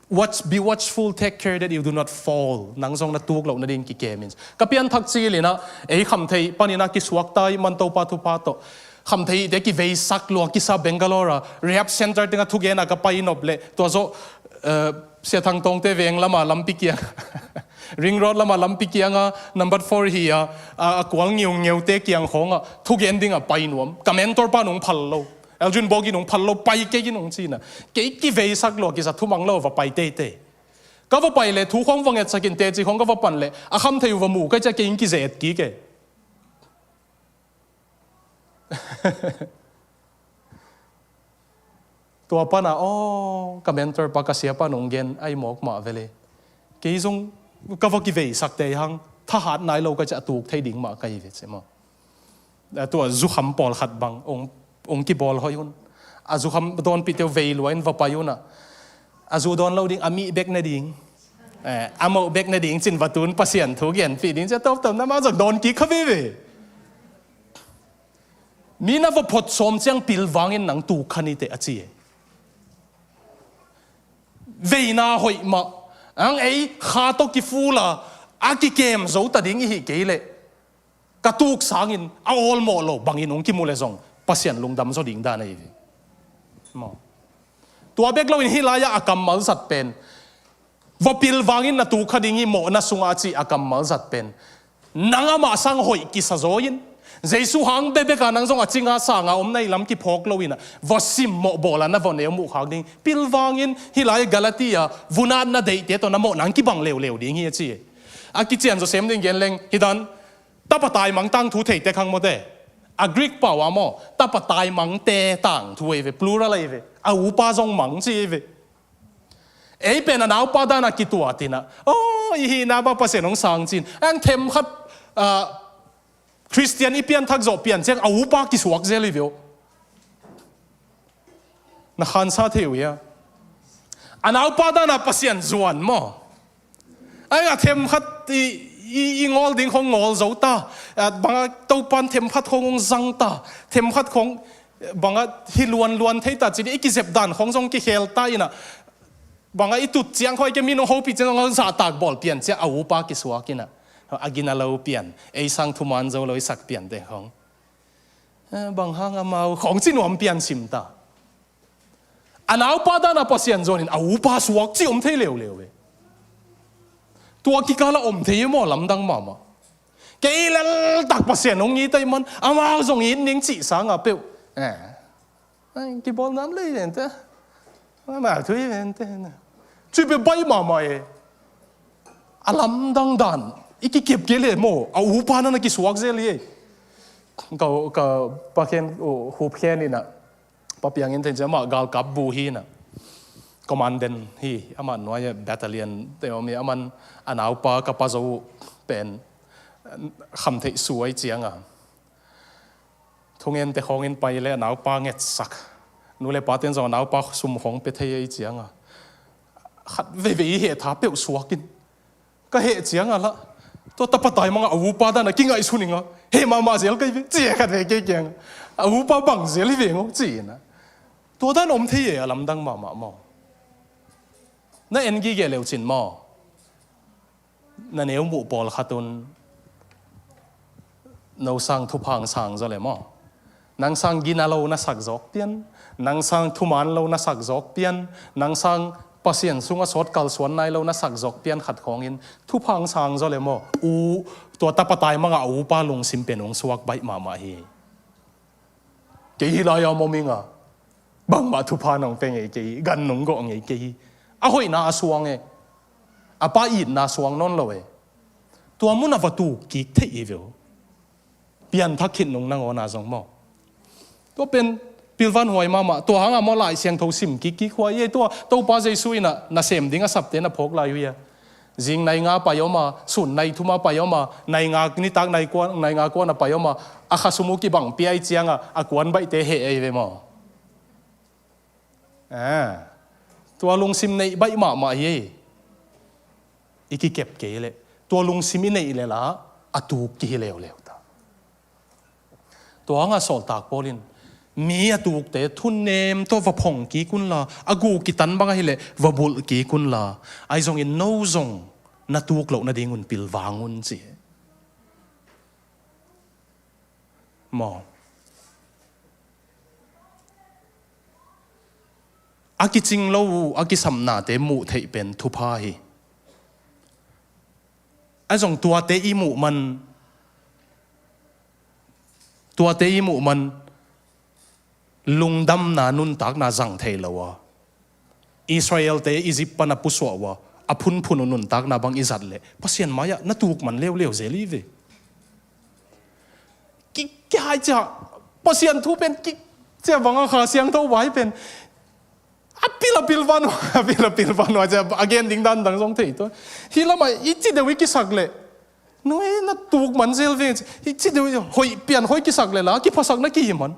watch, be watchful, take care that you do not fall. Nang zong na tuk loh nading kikem in. Ka pianthak cil in ah, ei khamtheih panin ah kisuakta i man Topa thupha tawh, khamtheihte kiveisak lua kisa Bangalore a rehab center tengah thugen a ka pai nop leh, tua zawh, eh, Sia Thang Tawngte veng lama lampi kiang, Ring Road lama lampi kianga number four hi a, a, a kual ngiungiute kiang khawngah thugen dingah pai nuam. Ka mentor pa nung phal lo, Elgin Bawg in hong phal lo, pai kei in hong ci na. Kei kiveisak lua kisa, thumang lo va pai teitei. Ka va pai leh thu khawng va ngetsakin teci khawng ka va pan leh a khamtheih uh va mu kei cia kei in kize-et kik e. Tua pana, aw, ka mentor pa, ka sia pa nung gen ahi mawk mah vele. Kei zong ka va kiveisak tei hang thahat nai lo ka cia a tuk thei ding mah ka hi ve ci maw. A tua zukham pawlkhat bang hong, hong kibawl hoih un. A zukham dawnpihte uh vei lua in va pai un ah, a zu dawn lo ding, a mih bek ne ding. Eh, a moh bek na ding cin va tun Pasian thu genpih ding cia tawptawp na ma zong dawn kik kha veve. Mi na va phot sawm ciang pilvangin nang tuk kha ni teh a ci e. Veina hoih mah ang ei kha tawh kifula a kikem zo ta ding i hih kei leh ka tuk sangin a awlmawh lo bangin hong kimu le zong Pasian lungdam zaw ding dan ahi ve. Maw. Tua bek loin hih lai-ah a kammal zat pen va pilvangin na tuk kha ding hi mawhna sungah a cih a kammal zat pen nang amah sang hoih kisa zaw in Jesu hang bekbeka nang zong a cinga sanga om na hi lam kiphawk loin ah va simmawh bawla na va neu muh khak ding. Pilvangin hih lai Galatia vunatna deihte tawh na mawh nang kibang leuleu ding hi a ci. A kician zaw sem ding gen leng hi dan. Tapa taimang tangthu theite khang mawte. A Greek pau a maw tapa taimangte tangthu ei ve, plural ei ve. A upa zong mang ci ei ve. Ei pen a naupa dana kituatinah aw i hihna bang Pasian hong sang cin ang themkhat, ah, Khristian i pianthak zawh pian ciang a upa kisuak zel hi ve aw. Na khansa thei uh hia? A naupa dana Pasian zuan maw? Ai a themkhat i, i, i ngawl ding khong ngawl zo ta. A banga Topan themkhat khong hong zang ta. Themkhat khong banga hi luanluan thei ta cin i kizep dan khong zong kikhel ta inah banga i tut ciang khong i ke min hong hopih ciang zong zahtak bawl pian ciang a upa kisuak inah a gina lo pian ei sang thuman zo lo i sak piante khong. Eh, bang hang amau khong ci nuam pian sim ta. A naupa dana Pasian zuanin a upa suak ci om thei leuleu ve. Tua kikala om thei maw lamdang mahmah. Kei leltak Pasian hong it ahi man amau zong it ning cih sanga peuh. Eh. Ai, kibawl nam lei vente. Amau thui vente. Cui peuh baih mahmah e. A lamdang dan i kikep kei le maw a upa nana kisuak zel hi e. Ka, ka pa khen uh, hup khen inah pa piangin thein ciang amah galkap bu hi inah commandant hi amah nuai battalion te om hi aman a naupa ka pa zo uh pen khamtheih su ahi cianga thungente khawngin pai le a naupa ngetsak nu le paten zong a naupa sum khawng pia thei ahi cianga khat veivei i heh tha peuh suakin ka heh cianga lah tua tapa taimanga a upa dana kingaihsun inga heh mahmah zel kei ve ci e khat vei kei kianga a upa bang zel hi veng aw ci inah tua dan om thei e a lamdang mahmah maw? Na en gige leu cin maw? Na neu muh pawlkhat un no sang thupha hong sang zaw le maw? Nang sang gina lo na sak zawk pian, nang sang thuman lo na sak zawk pian, nang sang Pasian sungah sawt kalsuan nai lo na sak zawk pian khat khawngin thupha hong sang zaw le maw? U, tua tapa taimanga a upa lungsim pen hong suak baih mahmah hi. Kei hi lai-a maw minga bangmah thupha nong pe ngei kei hi, gan nong gawh ngei kei hi. A hoihna a suang e. A pa itna a suang nawn lo e. Tua munah va tuk kik theih hi ve aw. Pianthak khit nung nangawn a zong maw? Tua pen pilvan huai mahmah. Tua hanga maw Lai Siangtho sim kikkik huai hi e. Tua Topa Jesu inah nasem ding a sapte na phawk lai uh hia? Zing nai nga pai om a, sun nai thuma pai om a, nai nga nitak nai kuan, nai nga kuana pai om a, a khasum uh kibang pia ahi cianga a kuan baihte heh ahi ve maw? Ah, tua lungsim neih baih mahmah hi. I kikep kei leh tua lungsim i neih leh la a tuk kihi leuleu ta. Tua hanga sawltak Paul in mi a tukte thunem tawh va phong kik unla a gu kitan bang ahileh va bulh kik unla ahi zongin no zong na tuk loh nadingun pilvang un ci. Maw? A kicing lo uh a kisapnate muh theih pen thupha hi. A zong tuate i muh man tuate i muh man lungdamna nuntakna zang thei lo a Israelte Egypt pana pusuah uh a a phunphun uh nuntakna bang i zat leh Pasian mai-ah na tuk man leuleu zel hi ve. Ki, kihai cia Pasian thu pen ki cia banga Kha Siangtho vai pen a pil a pil van a pil a pil van cia a gen ding dan dang zong thei tua hi lamah i ci deuh i kisak leh Nui na tuk man zel ve. Hi ci deuh hoih pian hoih kisak le la kiphasak na kihi man.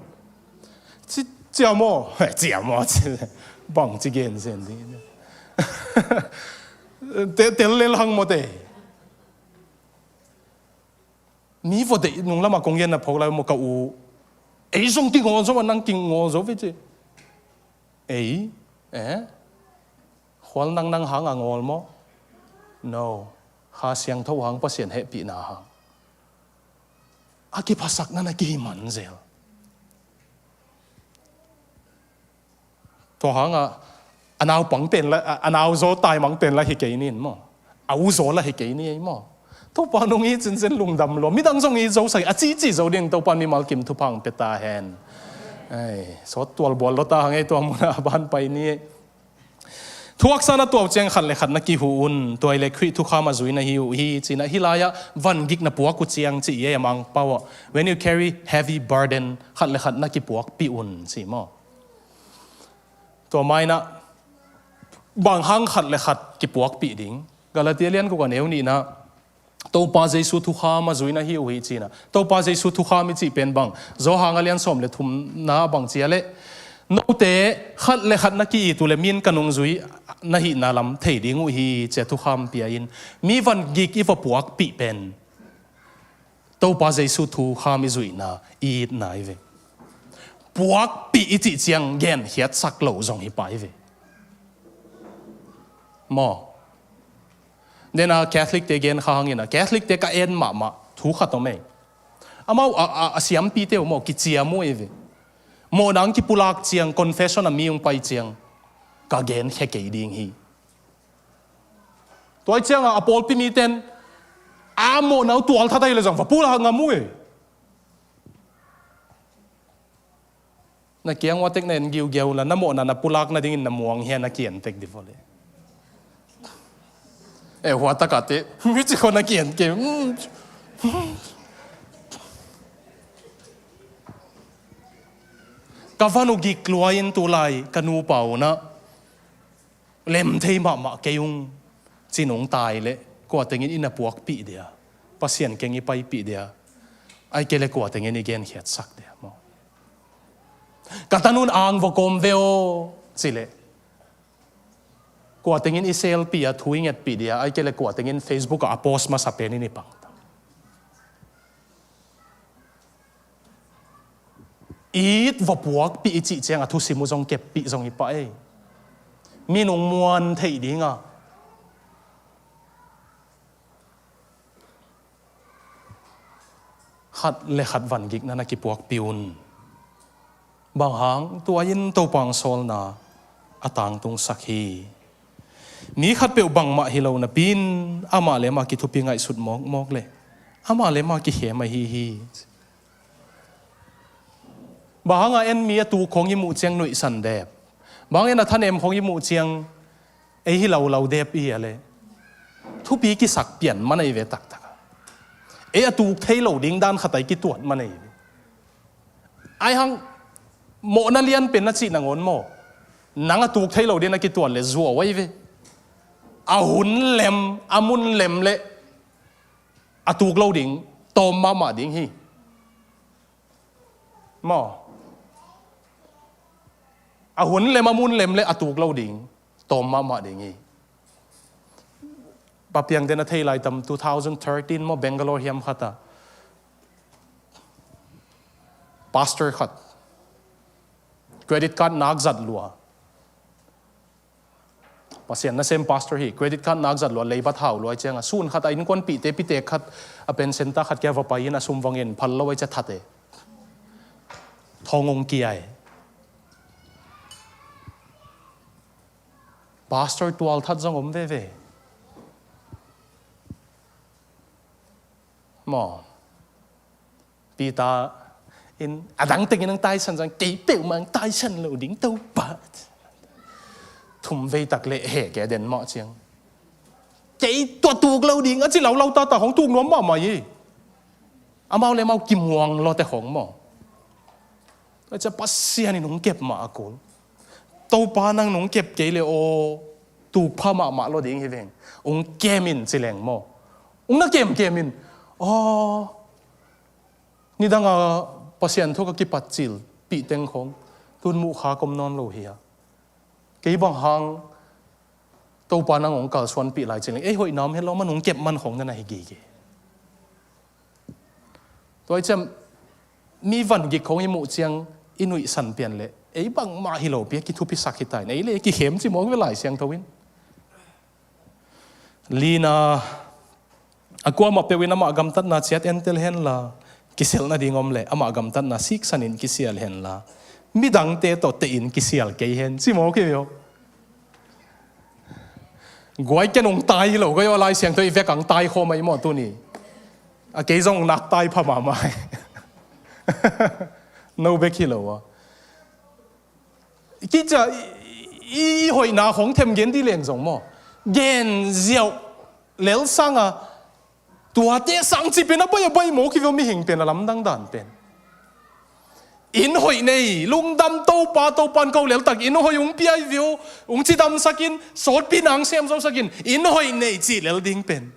Ci, cia maw? Cia maw? Bang ci gen zen ding. Te, tel lel hang maw te. Mi vawh deih nung lamah kong genna phawk lai maw ka u. Ei zong kingawl zo a nang kingawl zo ve ci. Ei, eh? Khual nang nang hang a ngawl maw? No. Kha Siangtho hang Pasian hehpihna hang. A kiphasak na na kihi man zel. Tua hangah a naupang pen la, a, a nauzaw taimang pen la hi kei ni in maw? A uzaw la hi kei ni ei maw? Topa nong it zenzen lungdam lua. Midang zong it zo sak hi, a cici zo ding Topa mimal kim thupha hong pia ta hen. Ei, sawt tualbual lua ta hang ei tua munah a ban pai ni ei. Thuaksa na tuah uh ciang khat le khat na kihu un, tua hi le Khrih thukham a zui na hi uh hi, ci-in ah hih lai-ah vangik na puak uh ciang ci hi ei a Mangpau ah. When you carry heavy burden, khat le khat na kipuakpih un, ci maw? Tua ma-in ah bang hang khat le khat kipuakpih ding? Galatia lian guk a neu nihna, Topa Jesu thukham a zui na hi uh hi ci-in ah. Topa Jesu thukham i cih pen bang? Johan a lian sawm le thumna bang ci a leh, note khat le khat na ki-it uh leh mi in ka nungzui na hihna lam thei ding uh hi ci-a thukham pia in, mi vangik i va puakpih pen Topa Jesu thukham i zuihna, i itna hi ve. Puakpih i cih ciang genkhiatsak lo zong hi pah hi ve. Maw? Dena Catholic te gen kha hangin ah, Catholic te ka en mahmah thu khat om ei. Amau a, a, a siampite uh maw kiciam uh ei ve. Mawhna hong kipulak ciang, confession a mi hong pai ciang, ka genkhia kei ding hi. Tua hi ciangah a pawlpi miten a mawhna uh tualthat ahi le zong va pulak ngam uh ei. Na kiang ua tek na en giugiau la, na mawhna na pulak nadingin na muang hia na kian tek di vawleh. Eh, hua takate mi ci kho na kian ke. Ka van uh gik lua in tulai ka nupa unah lem thei mahmah kei ung, ci-in hong tai leh kua tengin i na puakpih dia, Pasian keng i paipih dia, ai kei leh kua tengin i genkhiatsak dia maw? Ka tanun ang va kawm ve aw, ci leh kua tengin i selpih a thu i ngetpih dia, ai kei leh kua tengin Facebook ah a post masa pen in i pang ta. It va puakpih i cih ciang a thusim uh zong keppih zong hi pah ei. Minung muan theih dinga khat le khat vangikna na kipuakpih un. Bang hang tua in Topa hong sawlna a tangtungsak hi. Mi khatpeuh bangmah hi lo napi-in amah le amah kithupi ngaihsut mawkmawk leh amah le amah kikhem ahi hi. Bang hanga en mi a tuk khong i muh ciang nuihsan dep? Bang en a thanem khong i muh ciang ei hi lo lo dep i hi a leh? Thupi kisak pian man ahi ve taktak. Ei a tuk thei lo ding dan khat ahi kituat man ahi ve. Ai hang mawhna lian pen na cih nangawn maw? Nang a tuk thei lo ding na kituat leh zuau ahi ve. A hun lem, a mun lem leh a tuk lo ding tawm mahmah ding hi. Maw? A hun lem a mun lem leh a tuk lo ding tawm mahmah ding hi. Papiang ten a thei lai tam, two thousand thirteen maw, Bangalore hiam khat ah pastor khat credit card nak zat lua. Pasian nasem pastor hi, credit card nak zat lua, leibat hau lua ciangah sun khat a innkuanpihte pitek khat a pen center khat kia va pai in a sum vangin phal lo ai cia thate. Thong hong kia e. Pastor tualthat zong om veve. Maw? Peter in a dang tengin ang taisan zang, kei peuhmah ang taisan lo ding Topa. Thum vei tak leh heh kei a den mawh ciang. Kei tua tuk lo ding a ci lo lo tata hong tuk nuam mahmah hi. Amau le amau kimuang lawte hong maw? Tua cia Pasian in hong kep mah a kul. Topa nang nong kep kei le aw, tuk pha mahmah lo ding hi veng. Hong kem in ci leng maw? Hong na kemkem in, aw, nidanga Pasian thu ka kipat cil pih teng khong tun muh kha kom nawn lo hi a. Kei bang hang Topa nang hong kalsuanpih lai ci leng ei hoihna om het lo, man hong kep man khong na na hi gige. Tua i ciam mi van gik khong i muh ciang i nuihsan pian le ei bangmah hi lo pi a kithupisak hi ta in ei le kikhem ci mawk ve Lai Siangtho in. Lina, a kuamah peuh in amah gamtatna ciat entel henla, kiselh nading om le amah gamtatna siksan in kisial henla, midangte tawh tein kisial kei hen ci mawk hi ve aw. Guai ken hong tai hi lo gai aw, Lai Siangtho i vek ang tai khawm ahi maw tuni. A kei zong nak tai pha mahmah hi. No bek hi lo a. Kicia i, i, i hoihna khong them gen dih leng zong maw, gen ziauh lel sanga tuate sang ci pen a bai a bai mawk hi ve aw, mihing pen a lamdang dan pen. In hoih nei, lungdam Topa, Topan ko leltak in hoih ung piai ve aw, ung cidamsak in, sawtpi nang sem zosak in, in hoih nei cih lel ding pen.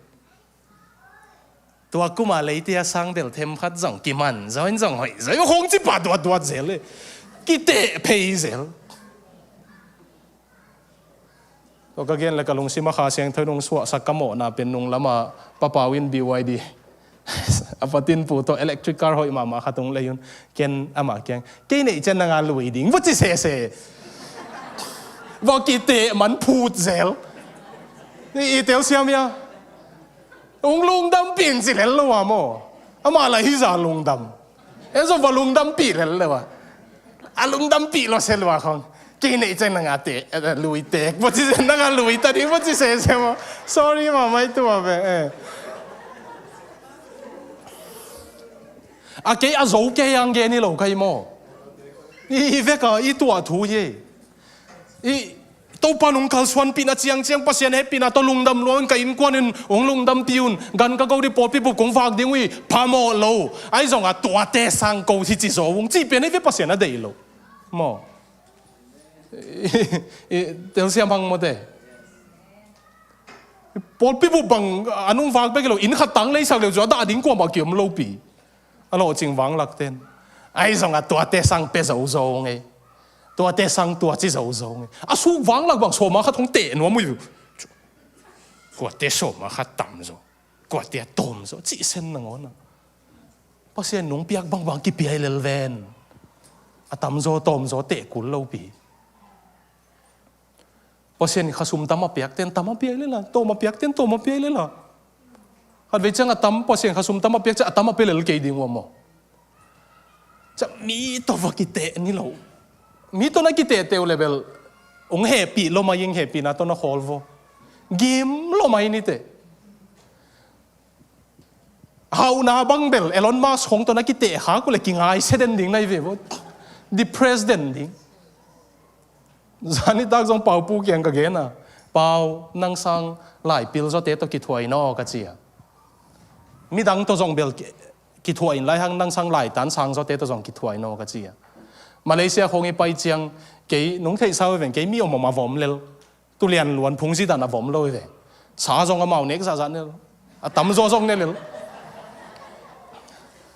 Tua kuma leite a sang bel them khat zong kiman zaw in zong hoih zaw in khong ci pah duatduat zel e. Kiteh phei zel. Tua ka gen le ka lungsim a Kha Siangtho in hong suahsak ka mawhna pen nung lama Papau in B Y D a patin pu tawh electric car hoih mahmah khat hong lei un. Ken amah kiang kei neih cian nanga lui ding va ci sese. Va kiteh man phut zel. I, i telsiam ia. Hong lungdampih in ci lel lo a maw. Amah lai hi za lungdam. En zong va lungdampih lel lo a. A lungdampih lo se lo a khong. Kei neih ciang nanga te, eh, lui tek. Va ci nanga lui ta ding va ci sese maw. Sorry maw, mai tua ve. Eh. A kei a zo kei ang gen hi lo kai maw. I, i veka i tuah thu hi. I Topa nung kalsuanpihna ciangciang Pasian hehpihna tawh lungdam lua un ka innkuan in hong lungdampih un gan ka go dih pawlpi bup kong vak ding uh hi phamawh lo. Ahi zongah tuate sang ko hi ci zaw ung cih pen hi ve Pasian a deih lo. Maw. I, i, telsiam hang mawte. Pawlpi bup bang a nung vak bek hi lo, inn khat tang leisak leu cu a dah ding kuamah kiom lopi. A lawhcing vanglak ten. Ahi zongah tuate sang pia zozo ngei. Tuate sang tua ci zozo ngei. A suk vanglak bang sawma khat hong teh nuam uh. Kuate sawma khat tam zaw. Kuate a tawm zaw. Cihsen nangawn a. Pasian nung piak bangbang kipiai lel ven. A tamzaw tawmzaw teh kul lopi. Pasian khasum tam a piakten tam a piai lela, tawm a piakten tawm a piai lela. Khatvei ciang a tam Pasian khasum tam a piak ciang a tam a pia lel kei ding uh a maw. Ciang mi tawh va kiteh ni lo. Mi tawh na kiteh teu le bel hong hehpih lo mai ing hehpihna tawh na khawl vo. Gim lo mai ni teh. Hauhna bang bel Elon Musk hong tawh na kiteh khak uh le kingai se den ding na hi ve vo. Depressed den ding. Zanitak zong Pau pu kiang ka gen a. Pau, nang sang laipil zawte tawh kithuah in aw ka ci a. Midang tawh zong bel ki-, kithuah in lai hang nang sang laitan sang zawte tawh zong kithuah in aw ka ci a. Malaysia khong i pai ciang kei nung theihsa uh veng kei mi om om a vom lel. Tu lian luan phungzi dan a vom lo hi ve. Sa zong amau nek zahzah ne lo. A tamzaw zong ne lel.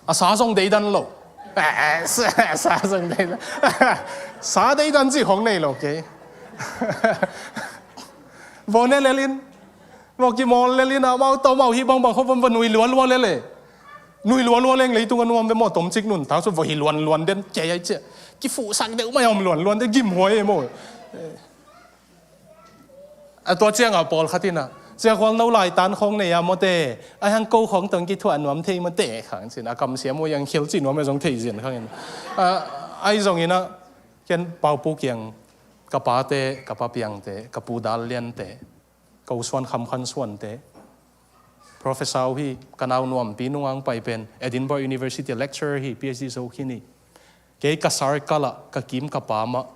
A sa zong deidan lo. Eh, sa, sa zong deidan. Sa deidan cih khong nei lo kei. Vaw ne lelin. Vaw kimawl lelin amau tawh amau hi bangbang khawm va nui lualua lele. Nui lualua leng leitung a nuam ve maw tomcik nuntak cu vaw hi luanluan den kei ai cia. Kifuhsak deuh mai a om luanluan den gimhuai e maw. A tua ciangah pawlkhat inah ciakhual no laitan khawng nei a mawte, a hang ko khawng tawng kithuah nuam thei mawte khang cin a kamsiam uh yang khial cih nuam e zong thei zian khang in. A, ahi zonginah ken Paupu kiang ka pate, ka pa Piangte, ka pu Dal Liante, ka u Suan Kham Khan Suante, professor uh hi, ka nau nuampi nungah pai pen Edinburgh University lecturer hi, P H D zo khin hi. Kei ka circle ah, ka kim ka pam ah,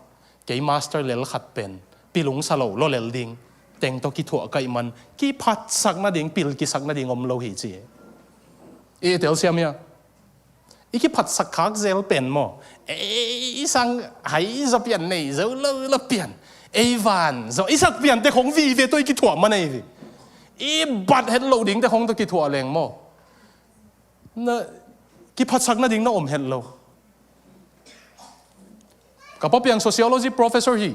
kei master lel khat pen pilungsa lo lawlel ding teng tawh kithuah kaih man, kiphatsak nading, pil kisak nading om lo hi ci. I telsiam hia? I kiphatsak khak zel pen maw? Ei sang hai zaw pian nei zo lo lo pian. Ei van zaw i sak piante khong vive tawh i kithuah man ei vi. I bat het loh dingte khong tawh kithuah leng maw? Na kiphatsak nading na om het lo. Ka pa Piang sociology professor hi.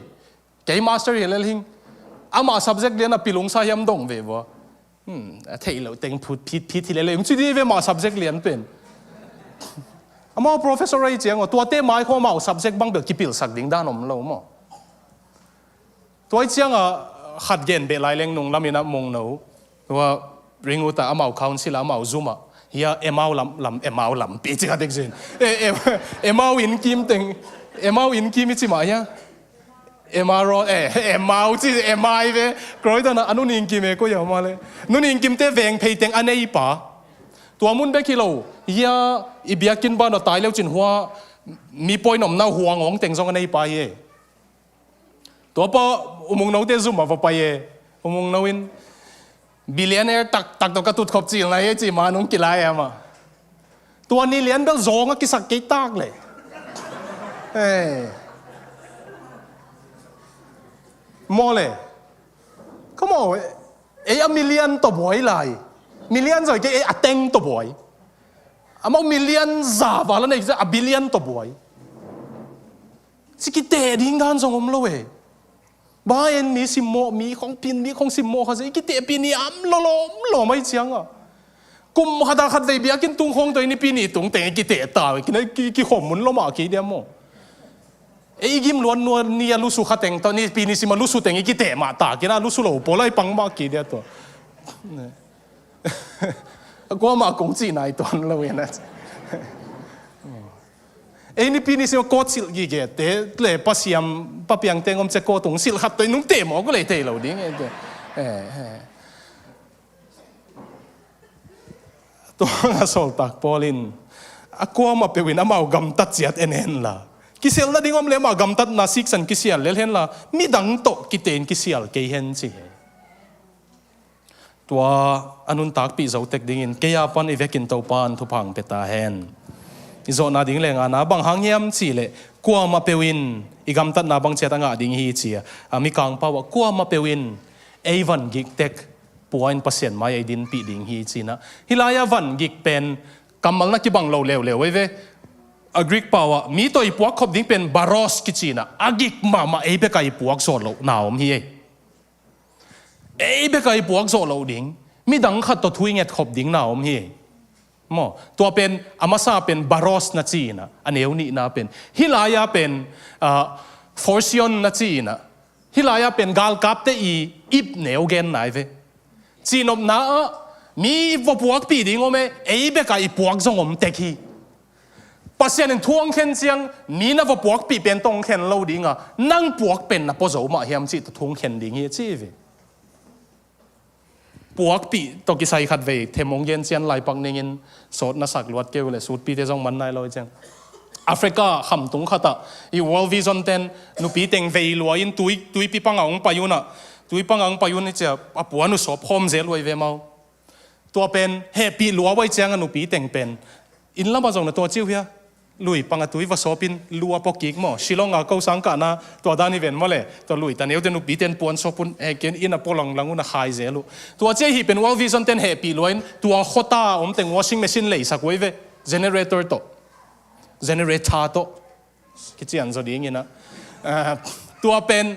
Kei master hi lel hing. Amah subject lian a pilungsa hiam dong ve vua. Hmm, a theih loh teng phut phit phit hi lele. Hong ci di ve mah subject lian pen. Amau professor ahi ciang aw, tuate mai khawng amau subject bang bel kipilsak ding dan om lo maw. Tua hi ciang a khat gen beh lai leng nung lamin a mungno. Tua ring uta amau council a amau zum a. Hia amau lam, lam, amau lampi ci kha tek sin. E, e, amau inn kim teng, amau inn kim i ci mah hia. Emma Road, eh, Emma ci, Emma i ve. Croydon a, a Nu Ning Kim e ko ia ma le. Nu Ning Kim te veng phei teng a nei pa. Tua mun bek hi lo. Ia i biakinn ban a tai leu cin hua mi poi nom nau huang ong teng zong a nei pa hi e. Tua pa U Mung No te zum a va pai e. U Mung No in billionaire tak tak tawh ka tut khop cil na hi e ci ma nung kilai e ama. Tua ni lian bel zawng a kisak kei tak le. Maw le. Come on. Ei a million tawh buai lai. Million zoi kei ei a teng tawh buai. Amau million za val a nei a billion tawh buai. Ci kiteh ding dan zong om lo e. Ba en mi simmawh mi khong pin mi khong simmawh kha se i kiteh pin i am lo lo om lo mai cianga. Kum khata khat vei biakinn tung khong tawh i nipi ni tung teng i kiteh ta ve kina ki, kikhom mun lo mah kei diam maw. Ei i gim luan nua ni a lusu kha teng tawh nipi ni sima lusu teng i kiteh mah ta kina lusu lo pawl a i pang mah kei dia tawh. Kuamah kong cih nai tuan lo in a. Ei nipi ni sima kawt silh gige te le pasiam papiang teng om cia kawt tung silh khat tawh i nung teh mawk uh lei thei lo ding. Tua nga sawltak Paul in a kuamah peuh in amau gamtat ciat en hen la. Kisial nading om le amah gamtatna siksan kisial lel hen la midang tawh kitein kisial kei hen ci he. Tua a nuntakpih zo tek dingin kei a pan i vekin Topan thupha hong pia ta hen. I zawhna ding le ngana bang hang hiam cih leh kuamah peuh in i gamtatna bang ciat a ngah ding hi ci a, a mikang pau ah kuamah peuh in ei van gik tek pua in Pasian mai ei dinpih ding hi cinah. Hih lai-ah van gik pen kammal na kibang lo leuleu ei ve. A Greek pau ah mi tawh i puak khop ding pen baros kicinah a gik mahmah ei bek a i puak zawh loh na om hi ei. Ei bek a i puak zawh loh ding midang khat tawh thu i nget khop ding na om hi ei. Maw, tua pen a masa pen baros na ci-inah a neu nihna pen hih lai-ah pen ah, forsion na ci-inah hih lai-ah pen galkapte i ip neu gen nai ve. Cihnopna ah mi va puakpih ding om e, ei bek a i puak zong om tek hi. Pasian in thu hong khen ciang mi na va puakpih pen tawh hong khen lo dinga nang puak pen na pua zo mah hiam cih tawh thu hong khen ding hi a ci ve. Puakpih tawh kisai khat vei them hong gen cian laipak ningin sawt na sak luat keu le sutpite zong man nai lo i ciang. Africa khamtung khatah i World Vision ten nupi teng vei lua in tui, tuipi panga hong pai unah tui panga hong pai un i cia a puan uh sawp khawm zel uai ve mau. Tua pen hehpih lua uai cianga nupi teng pen inn lamah zong na tua ciu hia. Lui panga tui va sawpin lu a pawkik maw Shillong a ko sang kahna tua dan hi ven maw le tua lui ta neute nupi ten puan sawp un he ken inn a pawlang lang un a khai zel uh. Tua cia hih pen World Vision ten hehpih luain tua khota om teng washing machine leisak uai ve. Generator tawh generator tawh kician zaw dinginah. Ah, tua pen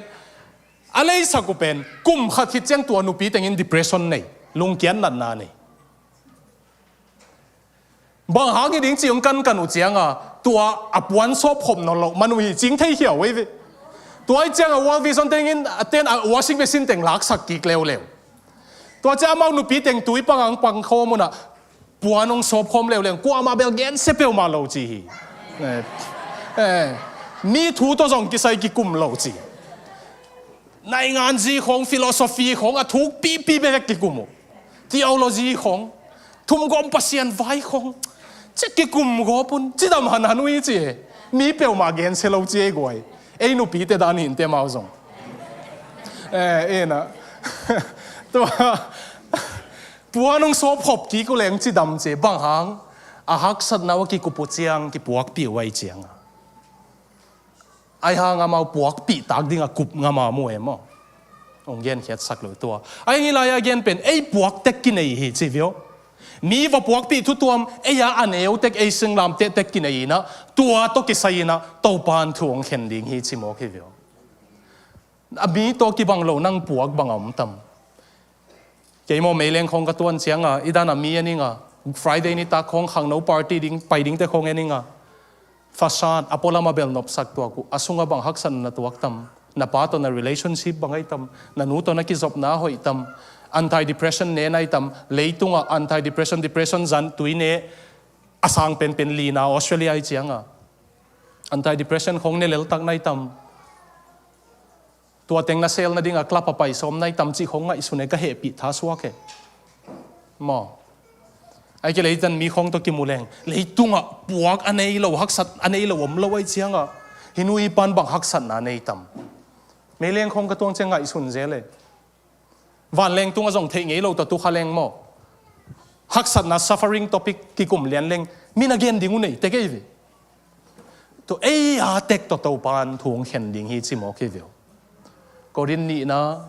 a leisak uh pen kum khat khit ciang tua nupi tengin depression nei lungkiat natna nei. Bang hang hi ding ci hong kankan uh cianga tua a puan sawp khop nawn loh man uh hi cing thei hiau ei ve. Tua i cianga World Vision tengin a ten a washing machine teng laksak kik leuleu. Tua cia amau nupi teng tui panga hong pang khawm unah puan hong sawp khawm leuleu kuamah bel gensia peuhmah lo ci hi. Eh, eh, mi thu tawh zong kisai kikum lo ci. Nainganzi khawng philosophy khawng a thukpipi bek kikum uh. Theology khawng thumgawm Pasian vai khawng ci kikum gawp un cidam hanhan uh hi ci e. Mi peuhmah gensia lo ci ei guai. Ei nupite dan hinte mau zong. Eh, ena tua puan hong sawp khop kik uh leng cidam ci bang hang a haksatna uh a kikup uh ciang kipuakpih uh ai cianga. Ai hang amau puakpih tak ding a kup ngam a mu em aw. Hong genkhiatsak lo tua ai ngi lai-a gen pen ei puak tek kinei hi ci vio. Mi va puakpih thutuam ei a a neu tek ei singlam tehtek kinei inah tua tawh kisai inah Topan thu hong khen ding hi ci mawk hi vio. A mi tawh kibang lo nang puak bang a om tam? Kei maw, meileng khawng ka tuan cianga, i dana mi en inga, Friday nitak khawng khangno party ding, pai dingte khawng en inga, facade a pualam a bel nopsak tuak uh, a sunga bang haksatna na tuak tam? Na pa tawh na relationship bang ai tam? Na nu tawh na kizopna a hoih tam? Anti-depression ne nai tam? Leitunga anti-depression, depression zan tui ne a sang penpen lina Australia i cianga, anti-depression khawng ne leltak nai tam? Tua teng na sel nadinga club a pai sawm nai tam cih khawng ngaihsun e, ka hehpih tha suak e. Maw? Ai ke leitan mi khawng tawh kimu leng, leitungah puak a nei lo, haksat a nei lo om lo ai cianga, hih nu i pan bang haksatna nei tam? Meileng khawng ka tuang ciang ngaihsun zel e. Vanleng tungah zong theih ngei lo tawh tu kha leng maw? Haksatna, suffering topic kikum lian leng, mi na gen ding uh nei tek ei ve. Tu ei a tek tawh Topan thu hong khen ding hi ci mawk hi ve uh. Korin nihna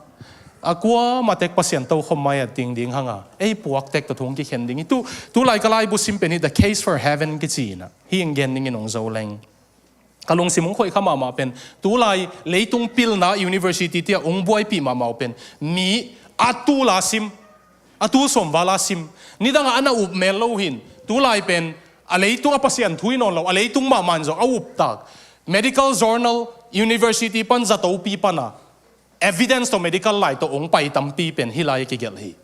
a kua ma tek Pasian tokhom mai a ting ding hanga, ei puak tek tawh thu hong kikhen ding hi. Tu, tu lai ka laibu sim pen hi, The Case for Heaven kici ina, hi hong gen dingin hong zo leng. Ka lungsim hong khoih kha mahmah pen, tulai leitung pilna university tia hong buaipih mahmah uh pen, mi a tula sim, a tul sawm vala sim, nidangah a na up mel lo hin, tulai pen a leitung a Pasian thu hi nawn lo, a leitung mahmah in zong a uptak, medical journal, university pan, zatopi pana evidence tawh, medical lai tawh hong pai tampi pen hih lai a kigelh hi.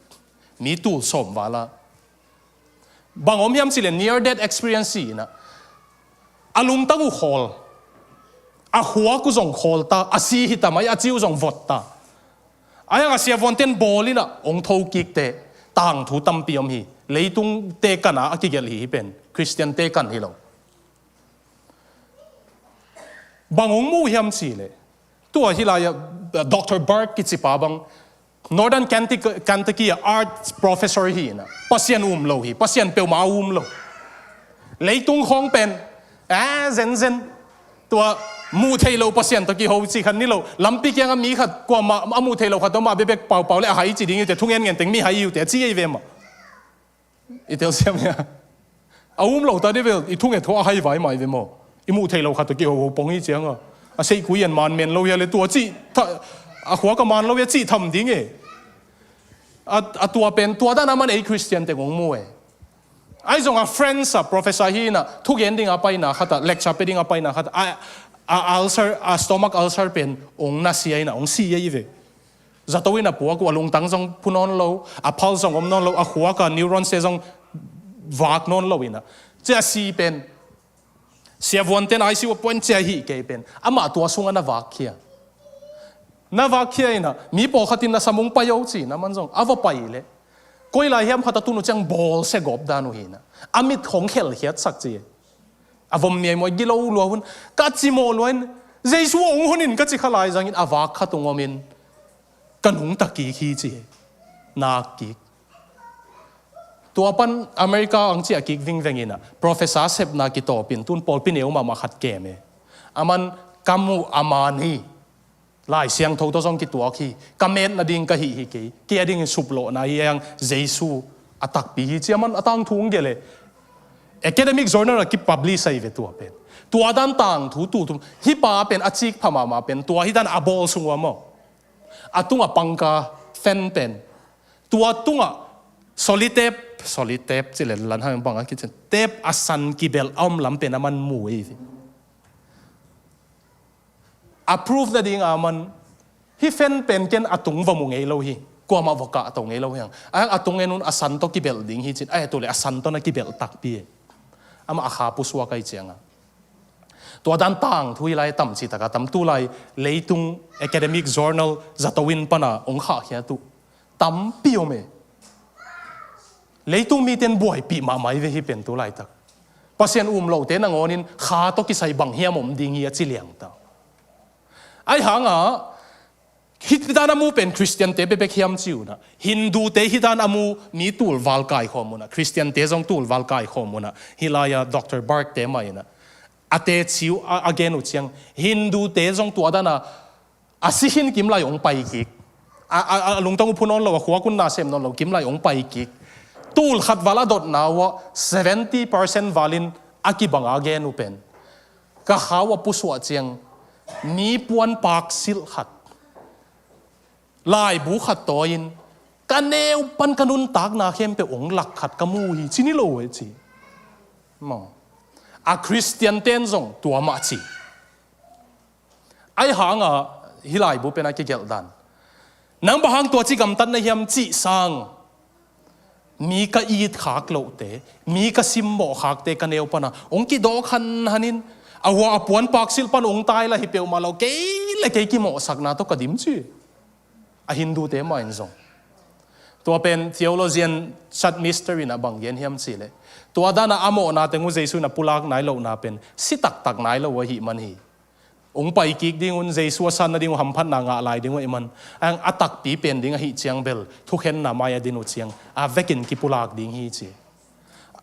Mi tul sawm vala. Bang om hiam cileh, near death experience hi ina, a lungtang uh khawl, a khuak uh zong khawl ta, a si hi ta mai, a ci uh zong vot ta. Ai hang a siavuanten bawl ina hong thokikte, tangthu tampi om hi. Leitungte kana a kigelh hi, hi pen Khristiante kan hi lo. Bang hong mu hiam cileh, tua hih lai-ah, Doctor Barth kicipa bang, Northern Kentucky, Kentucky a art professor hi ina, Pasian um lo hi, Pasian peuhmah a um lo. Leitung khawng pen a zenzen, tua muh theih lo Pasian tawh kiho cih khat ni lo. Lampi kiangah mi khat, kuamah a muh theih lo khat tawh mah bekbek paupau le a hai ci ding hi uh teh, thungen ngen teng mi hai hi uh teh, a ci ei ve mah. I telsiam hia? A um lo ta dih vel, i thunget thaw a hai vai mai ve maw? I muh theih lo khat tawh kihoho pong hi cianga, a seihkui en man men lo hia le, tua cih tha-, a khuak a man lo hia cih tham ding e. A, a tua pen, tua dan a man ei Khristian teng hong mu e. Ai zong a France a professor hi ina, thugen ding a paina khat a, lecture pe ding a paina khat a, a, a ulcer, a stomach ulcer pen hong nasia ina hong si ei ve. Zato in a puak uh, a lungtang zong phu nawn lo, a phal zong om nawn lo, a khuak a neurons te zong vak nawn lo ina, cia a si pen, siavuanten I C U a puan cia hi kei pen, amah tua sungah na vak khia. Na vak khia ina, mi pawlkhat in na sam hong pai o ci ina, man zong a va pai leh, koi lai hiam khat a tun uh ciang bawlsia gawp dan uh hi ina, a mit hong khelkhiatsak ci. A vom miaimuai gilo lua hun, ka cimawh lua in, Jesu a hong hun in ka ci kha lai zangin a vak khat hong om in, ka nungta kik hi ci hi. Nak kik. Tua pan America ang ciah kik vingveng ina, professor sepna kitawpin tun pawlpi neu mahmah khat kem e. A man ka muh a man hi. Lai Siangtho tawh zong kituak hi, ka met nading ka hih hi kei, kei a dingin suplawhna hi hang, Jesu a takpi hi ci a man a tangthu hong gelh e. Academic journal a kipublish ahi ve tua pen. Tua dan tangthu tutum, hih pa pen a cik pha mahmah pen, tua hih dan a bawl sung uh a maw, a tungah pangka, fan pen, tua tungah solitep, solitep ci le lan hang bang a kicin, tep a san kibelh a om lam pen a man mu ahi ve. A proof nading a man, hih fan pen ken a tung va mu ngei lo hi, kuamah va kahto ngei lo hi hang. A hang a tung en un a san tawh kibelh ding hi cin, a he tu le a san tawh na kibelh takpi e. Amah a kha pusuak ahi cianga, tua dan tangthu hi lai, tam citaka tam, tulai leitung academic journal zato in pana hong khahkhiat uh tampi om e. Leitung miten buaipih mahmah hi ve hih pen tu laitak. Pasian um lote nangawnin kha tawh kisai bang hiam om ding hi a ci liang ta. Ai hanga, hih dan a mu pen Khristiante bekbek hiam ci una, Hindute hih dan a mu mi tulval kaikhawm una, Khristiante zong tulval kaikhawm una, hih lai-a Doctor Barth te mah ina a teci uh a, a gen uh ciang, Hindute zong tua dan a a si khin kim lai hong pai kik. A, a, a lungtang uh phu nawn lo, a khuak un na sem nawn lo, kim lai hong pai kik. Tul khat val a dotna uh ah seventy percent valin a kibang a gen uh pen, ka kha uh a pusuah ciang, mi puan pak silh khat, Laibu khat tawi-in ka neu pan ka nuntakna khempeuh hong lak khat ka mu hi, ci ni lo e ci. Maw. A Khristian ten zong tua mah ci. Ahi hanga hih laibu pen a kigelh dan, nang bang hang tua ci gamtat na hiam cih sang, mi ka it khak lohte, mi ka simmawh khakte ka neu pana hong kidawk hanhanin, a hua a puan paksilh pan hong tai la hi peuhmah lo, kei le kei kimawhsakna tawh ka dim ci. A Hindute mah in zong. Tua pen theologian Chad Mister in a bang gen hiam cihleh, tua dana a mawhna teng uh Jesu in a pulak nai lohna pen si taktak nai lo ahih man hi. Hong pai kik ding un, Jesu a san nading uh hamphatna ngah lai ding uh ahih man, a takpi pen ding ahih ciang bel thukhenna mai a din uh ciang a vekin kipulak ding hi ci.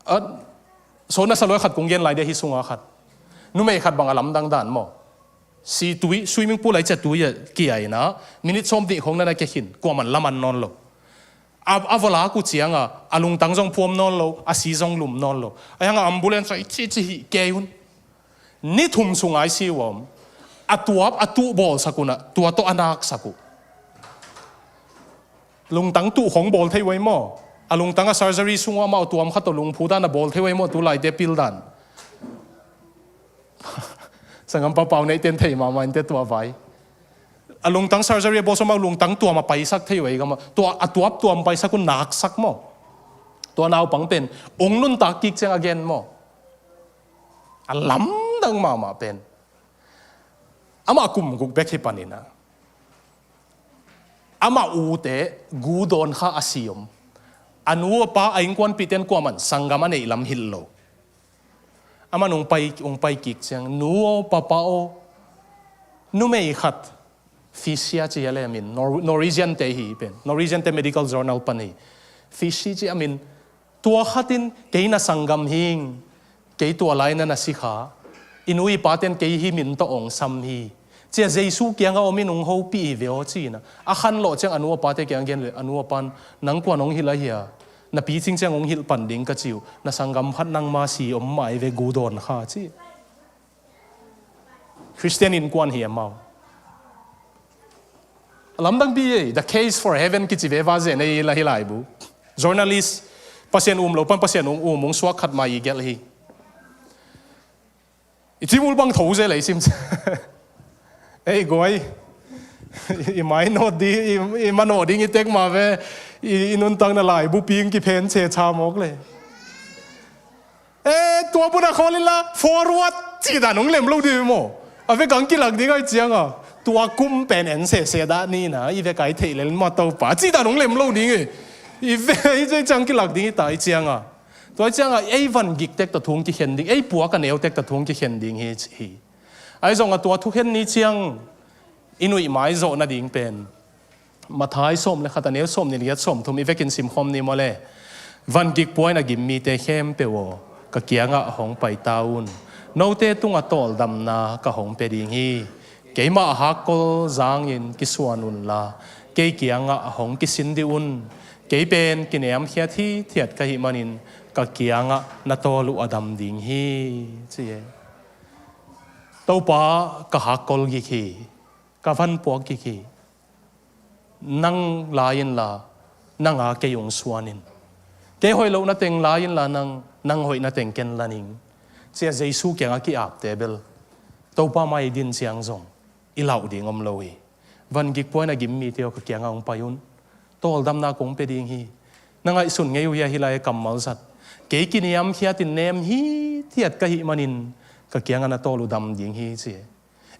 A, so na sa luai khat kong gen lai dia, hih sunga khat, numei khat bang a lamdang dan maw. Si tui, swimming pool ah i ciah tui ah kia-in a, minit sawmnih khong na na kia khin, kuaman laman nawn lo. A, a va lak uh cianga a lungtang zong phuam nawn lo, a si zong lum nawn lo. Ahi hanga ambulance ah i ci ci hih kei un. Ni thum sung I C U a om. A tuap a tuh bawlsak un a, tua tawh a naksak uh. Lungtang tuh khong bawl thei uh ei maw. A lungtang a surgery sung uh amau tuam khat tawh lungphu dan a bawl thei uh ei maw, tu laite pil dan. Sanggam papau neihten thei mahmah inte tua vai. A lungtang surgery a bawl sung amau lungtang tuam a paisak thei uh ei gam a. Tua a tuap tuam paisak un naksak maw. Tua naupang pen hong nuntak kik ciang a gen maw. A lamdang mahmah pen, amah kum guk bek hi panin a, amah ute gu dawn kha a si om. A nu a pa a innkuanpihte in kuaman sanggam a neih lam hilh lo. Amah in hong pai, hong pai kik ciang, nu aw, papa aw, numei khat, Fisher ci a le a min, Nor-, Norwegian te hi pen, Norwegian te medical journal pan hi. Fisher ci a min, tua khat in kei na sanggam hing, kei tua lai na na si kha, i nu i paten kei hih min tawh hong sam hi. Ci a Jesu kiangah om in hong hopih hi ve aw ci-in a, a khanlawh ciang a nu a pate kiang gen leh, a nu a pan, nang kuan hong hilh ahi a, na picing ciang hong hilh pan ding ka ci uh, na sanggam khat nangma si om mah hi ve, gu dawn kha ci. Khristian innkuan hi amau. A lamdang pi ei, The Case for Heaven kici veva zen ei la hi laibu. Journalist, Pasian um lo pan Pasian um, um hong suak khat mah i gelh hi. I cimul bang tho zel ei sim. Ei guai. I mai nawt ding, i, i manawh ding i tek mah ve. I, i nuntakna laibu ping kiphen che cha mawk le. E, tua buna khawl inla, forward, cih dan hong lem lo ding maw. A vek ang kilak ding ahi cianga, tua kum pen en sese dah ni na, i vek ai theih lel mah Topa, cih dan hong lem lo ding e. I vek, i vek ciang kilak ding i ta i cianga. Tua i cianga, ei van gik tek tawh thu hong kikhen ding, ei puak a neu tek tawh thu hong kikhen ding hi, hi. Ahi zongah tua thukhen ni ciang, i nuih mai zawh nading pen. Matthai sawm le khat a neu sawmnih le giat, sawmthum i vekin simkhawm ni maw le. Van gik puain a gim mite khempeuh aw, ka kiangah hong pai ta un. Note tungah tawldamna ka hong pia ding hi. Keimah hakkol zangin kisuan unla, kei kiangah hong kisin dih un. Kei pen kiniamkhiat hithiat ka hih manin ka kiangah na tawl uh a dam ding hi, ci e. Topa, ka hakkol gik hi, ka van puak gik hi. Nang la inla, nang a kei hong suan in. Kei hoih lohna teng la inla nang, nang hoihna teng ken la ning. Ci a Jesu kiangah ki-apte bel Topa mai i din ciang zong i lauh ding om lo hi. Van gik puain a gim mite aw, ka kiangah hong pai un. Tawldamna kong pia ding hi. Na ngaihsun ngei uh hia, hih lai-ah kammal zat. Kei kiniamkhiatin nem hithiat ka hih manin ka kiangah na tawl uh dam ding hi, ci.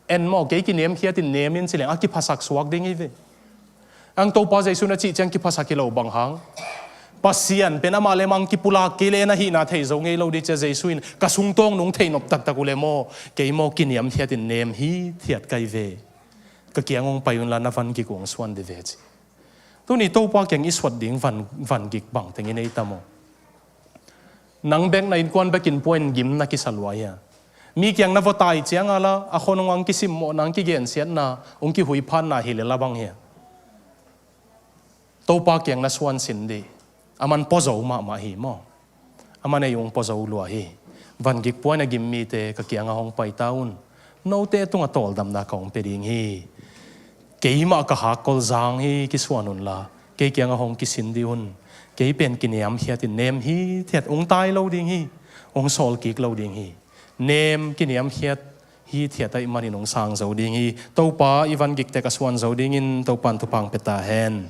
En maw, kei kiniamkhiatin nem in ci leng a kiphasak suak ding hi ve. Ang Topa Jesu na cih ciang kiphasak hi lo bang hang. Pasian pen amah le amah kipulak kei le na hihna thei zo ngei lo dih, ci a Jesu in ka sungtawng nung theihnop taktak uh le maw, kei maw kiniamkhiatin nem hithiat ka hi ve. Ka kiang hong pai unla na van gik uh hong suan dih ve, ci. Tuni Topa kiang i suat ding van, van gik bangteng i nei tam aw. Nang bek na innkuan bekin puain gim na kisa lua hia? Mi kiang na va tai cianga la, a khonung ang kisimmawhna, ang kigensiatna, ang kihuiphanna hi le la bang hia? Topa kiang na suan sin dih. Aman pua zo mahmah hi maw. Aman ei ung pua zo lua hi. Van gik puain a gim mite ka kiangah hong pai ta un. Note tungah tawldamna ka hong pia ding hi. Keimah ka hakkol zang hi, kisuan unla kei kiangah hong kisin dih un. Kei pen kiniamkhiat in nem hithiat, ung tai lo ding hi, ung sawl kik lo ding hi. Nem kiniamkhiat hithiat ahih manin ung sang zo ding hi. Topa i van giktek a suan zo dingin Topan thupha pia ta hen.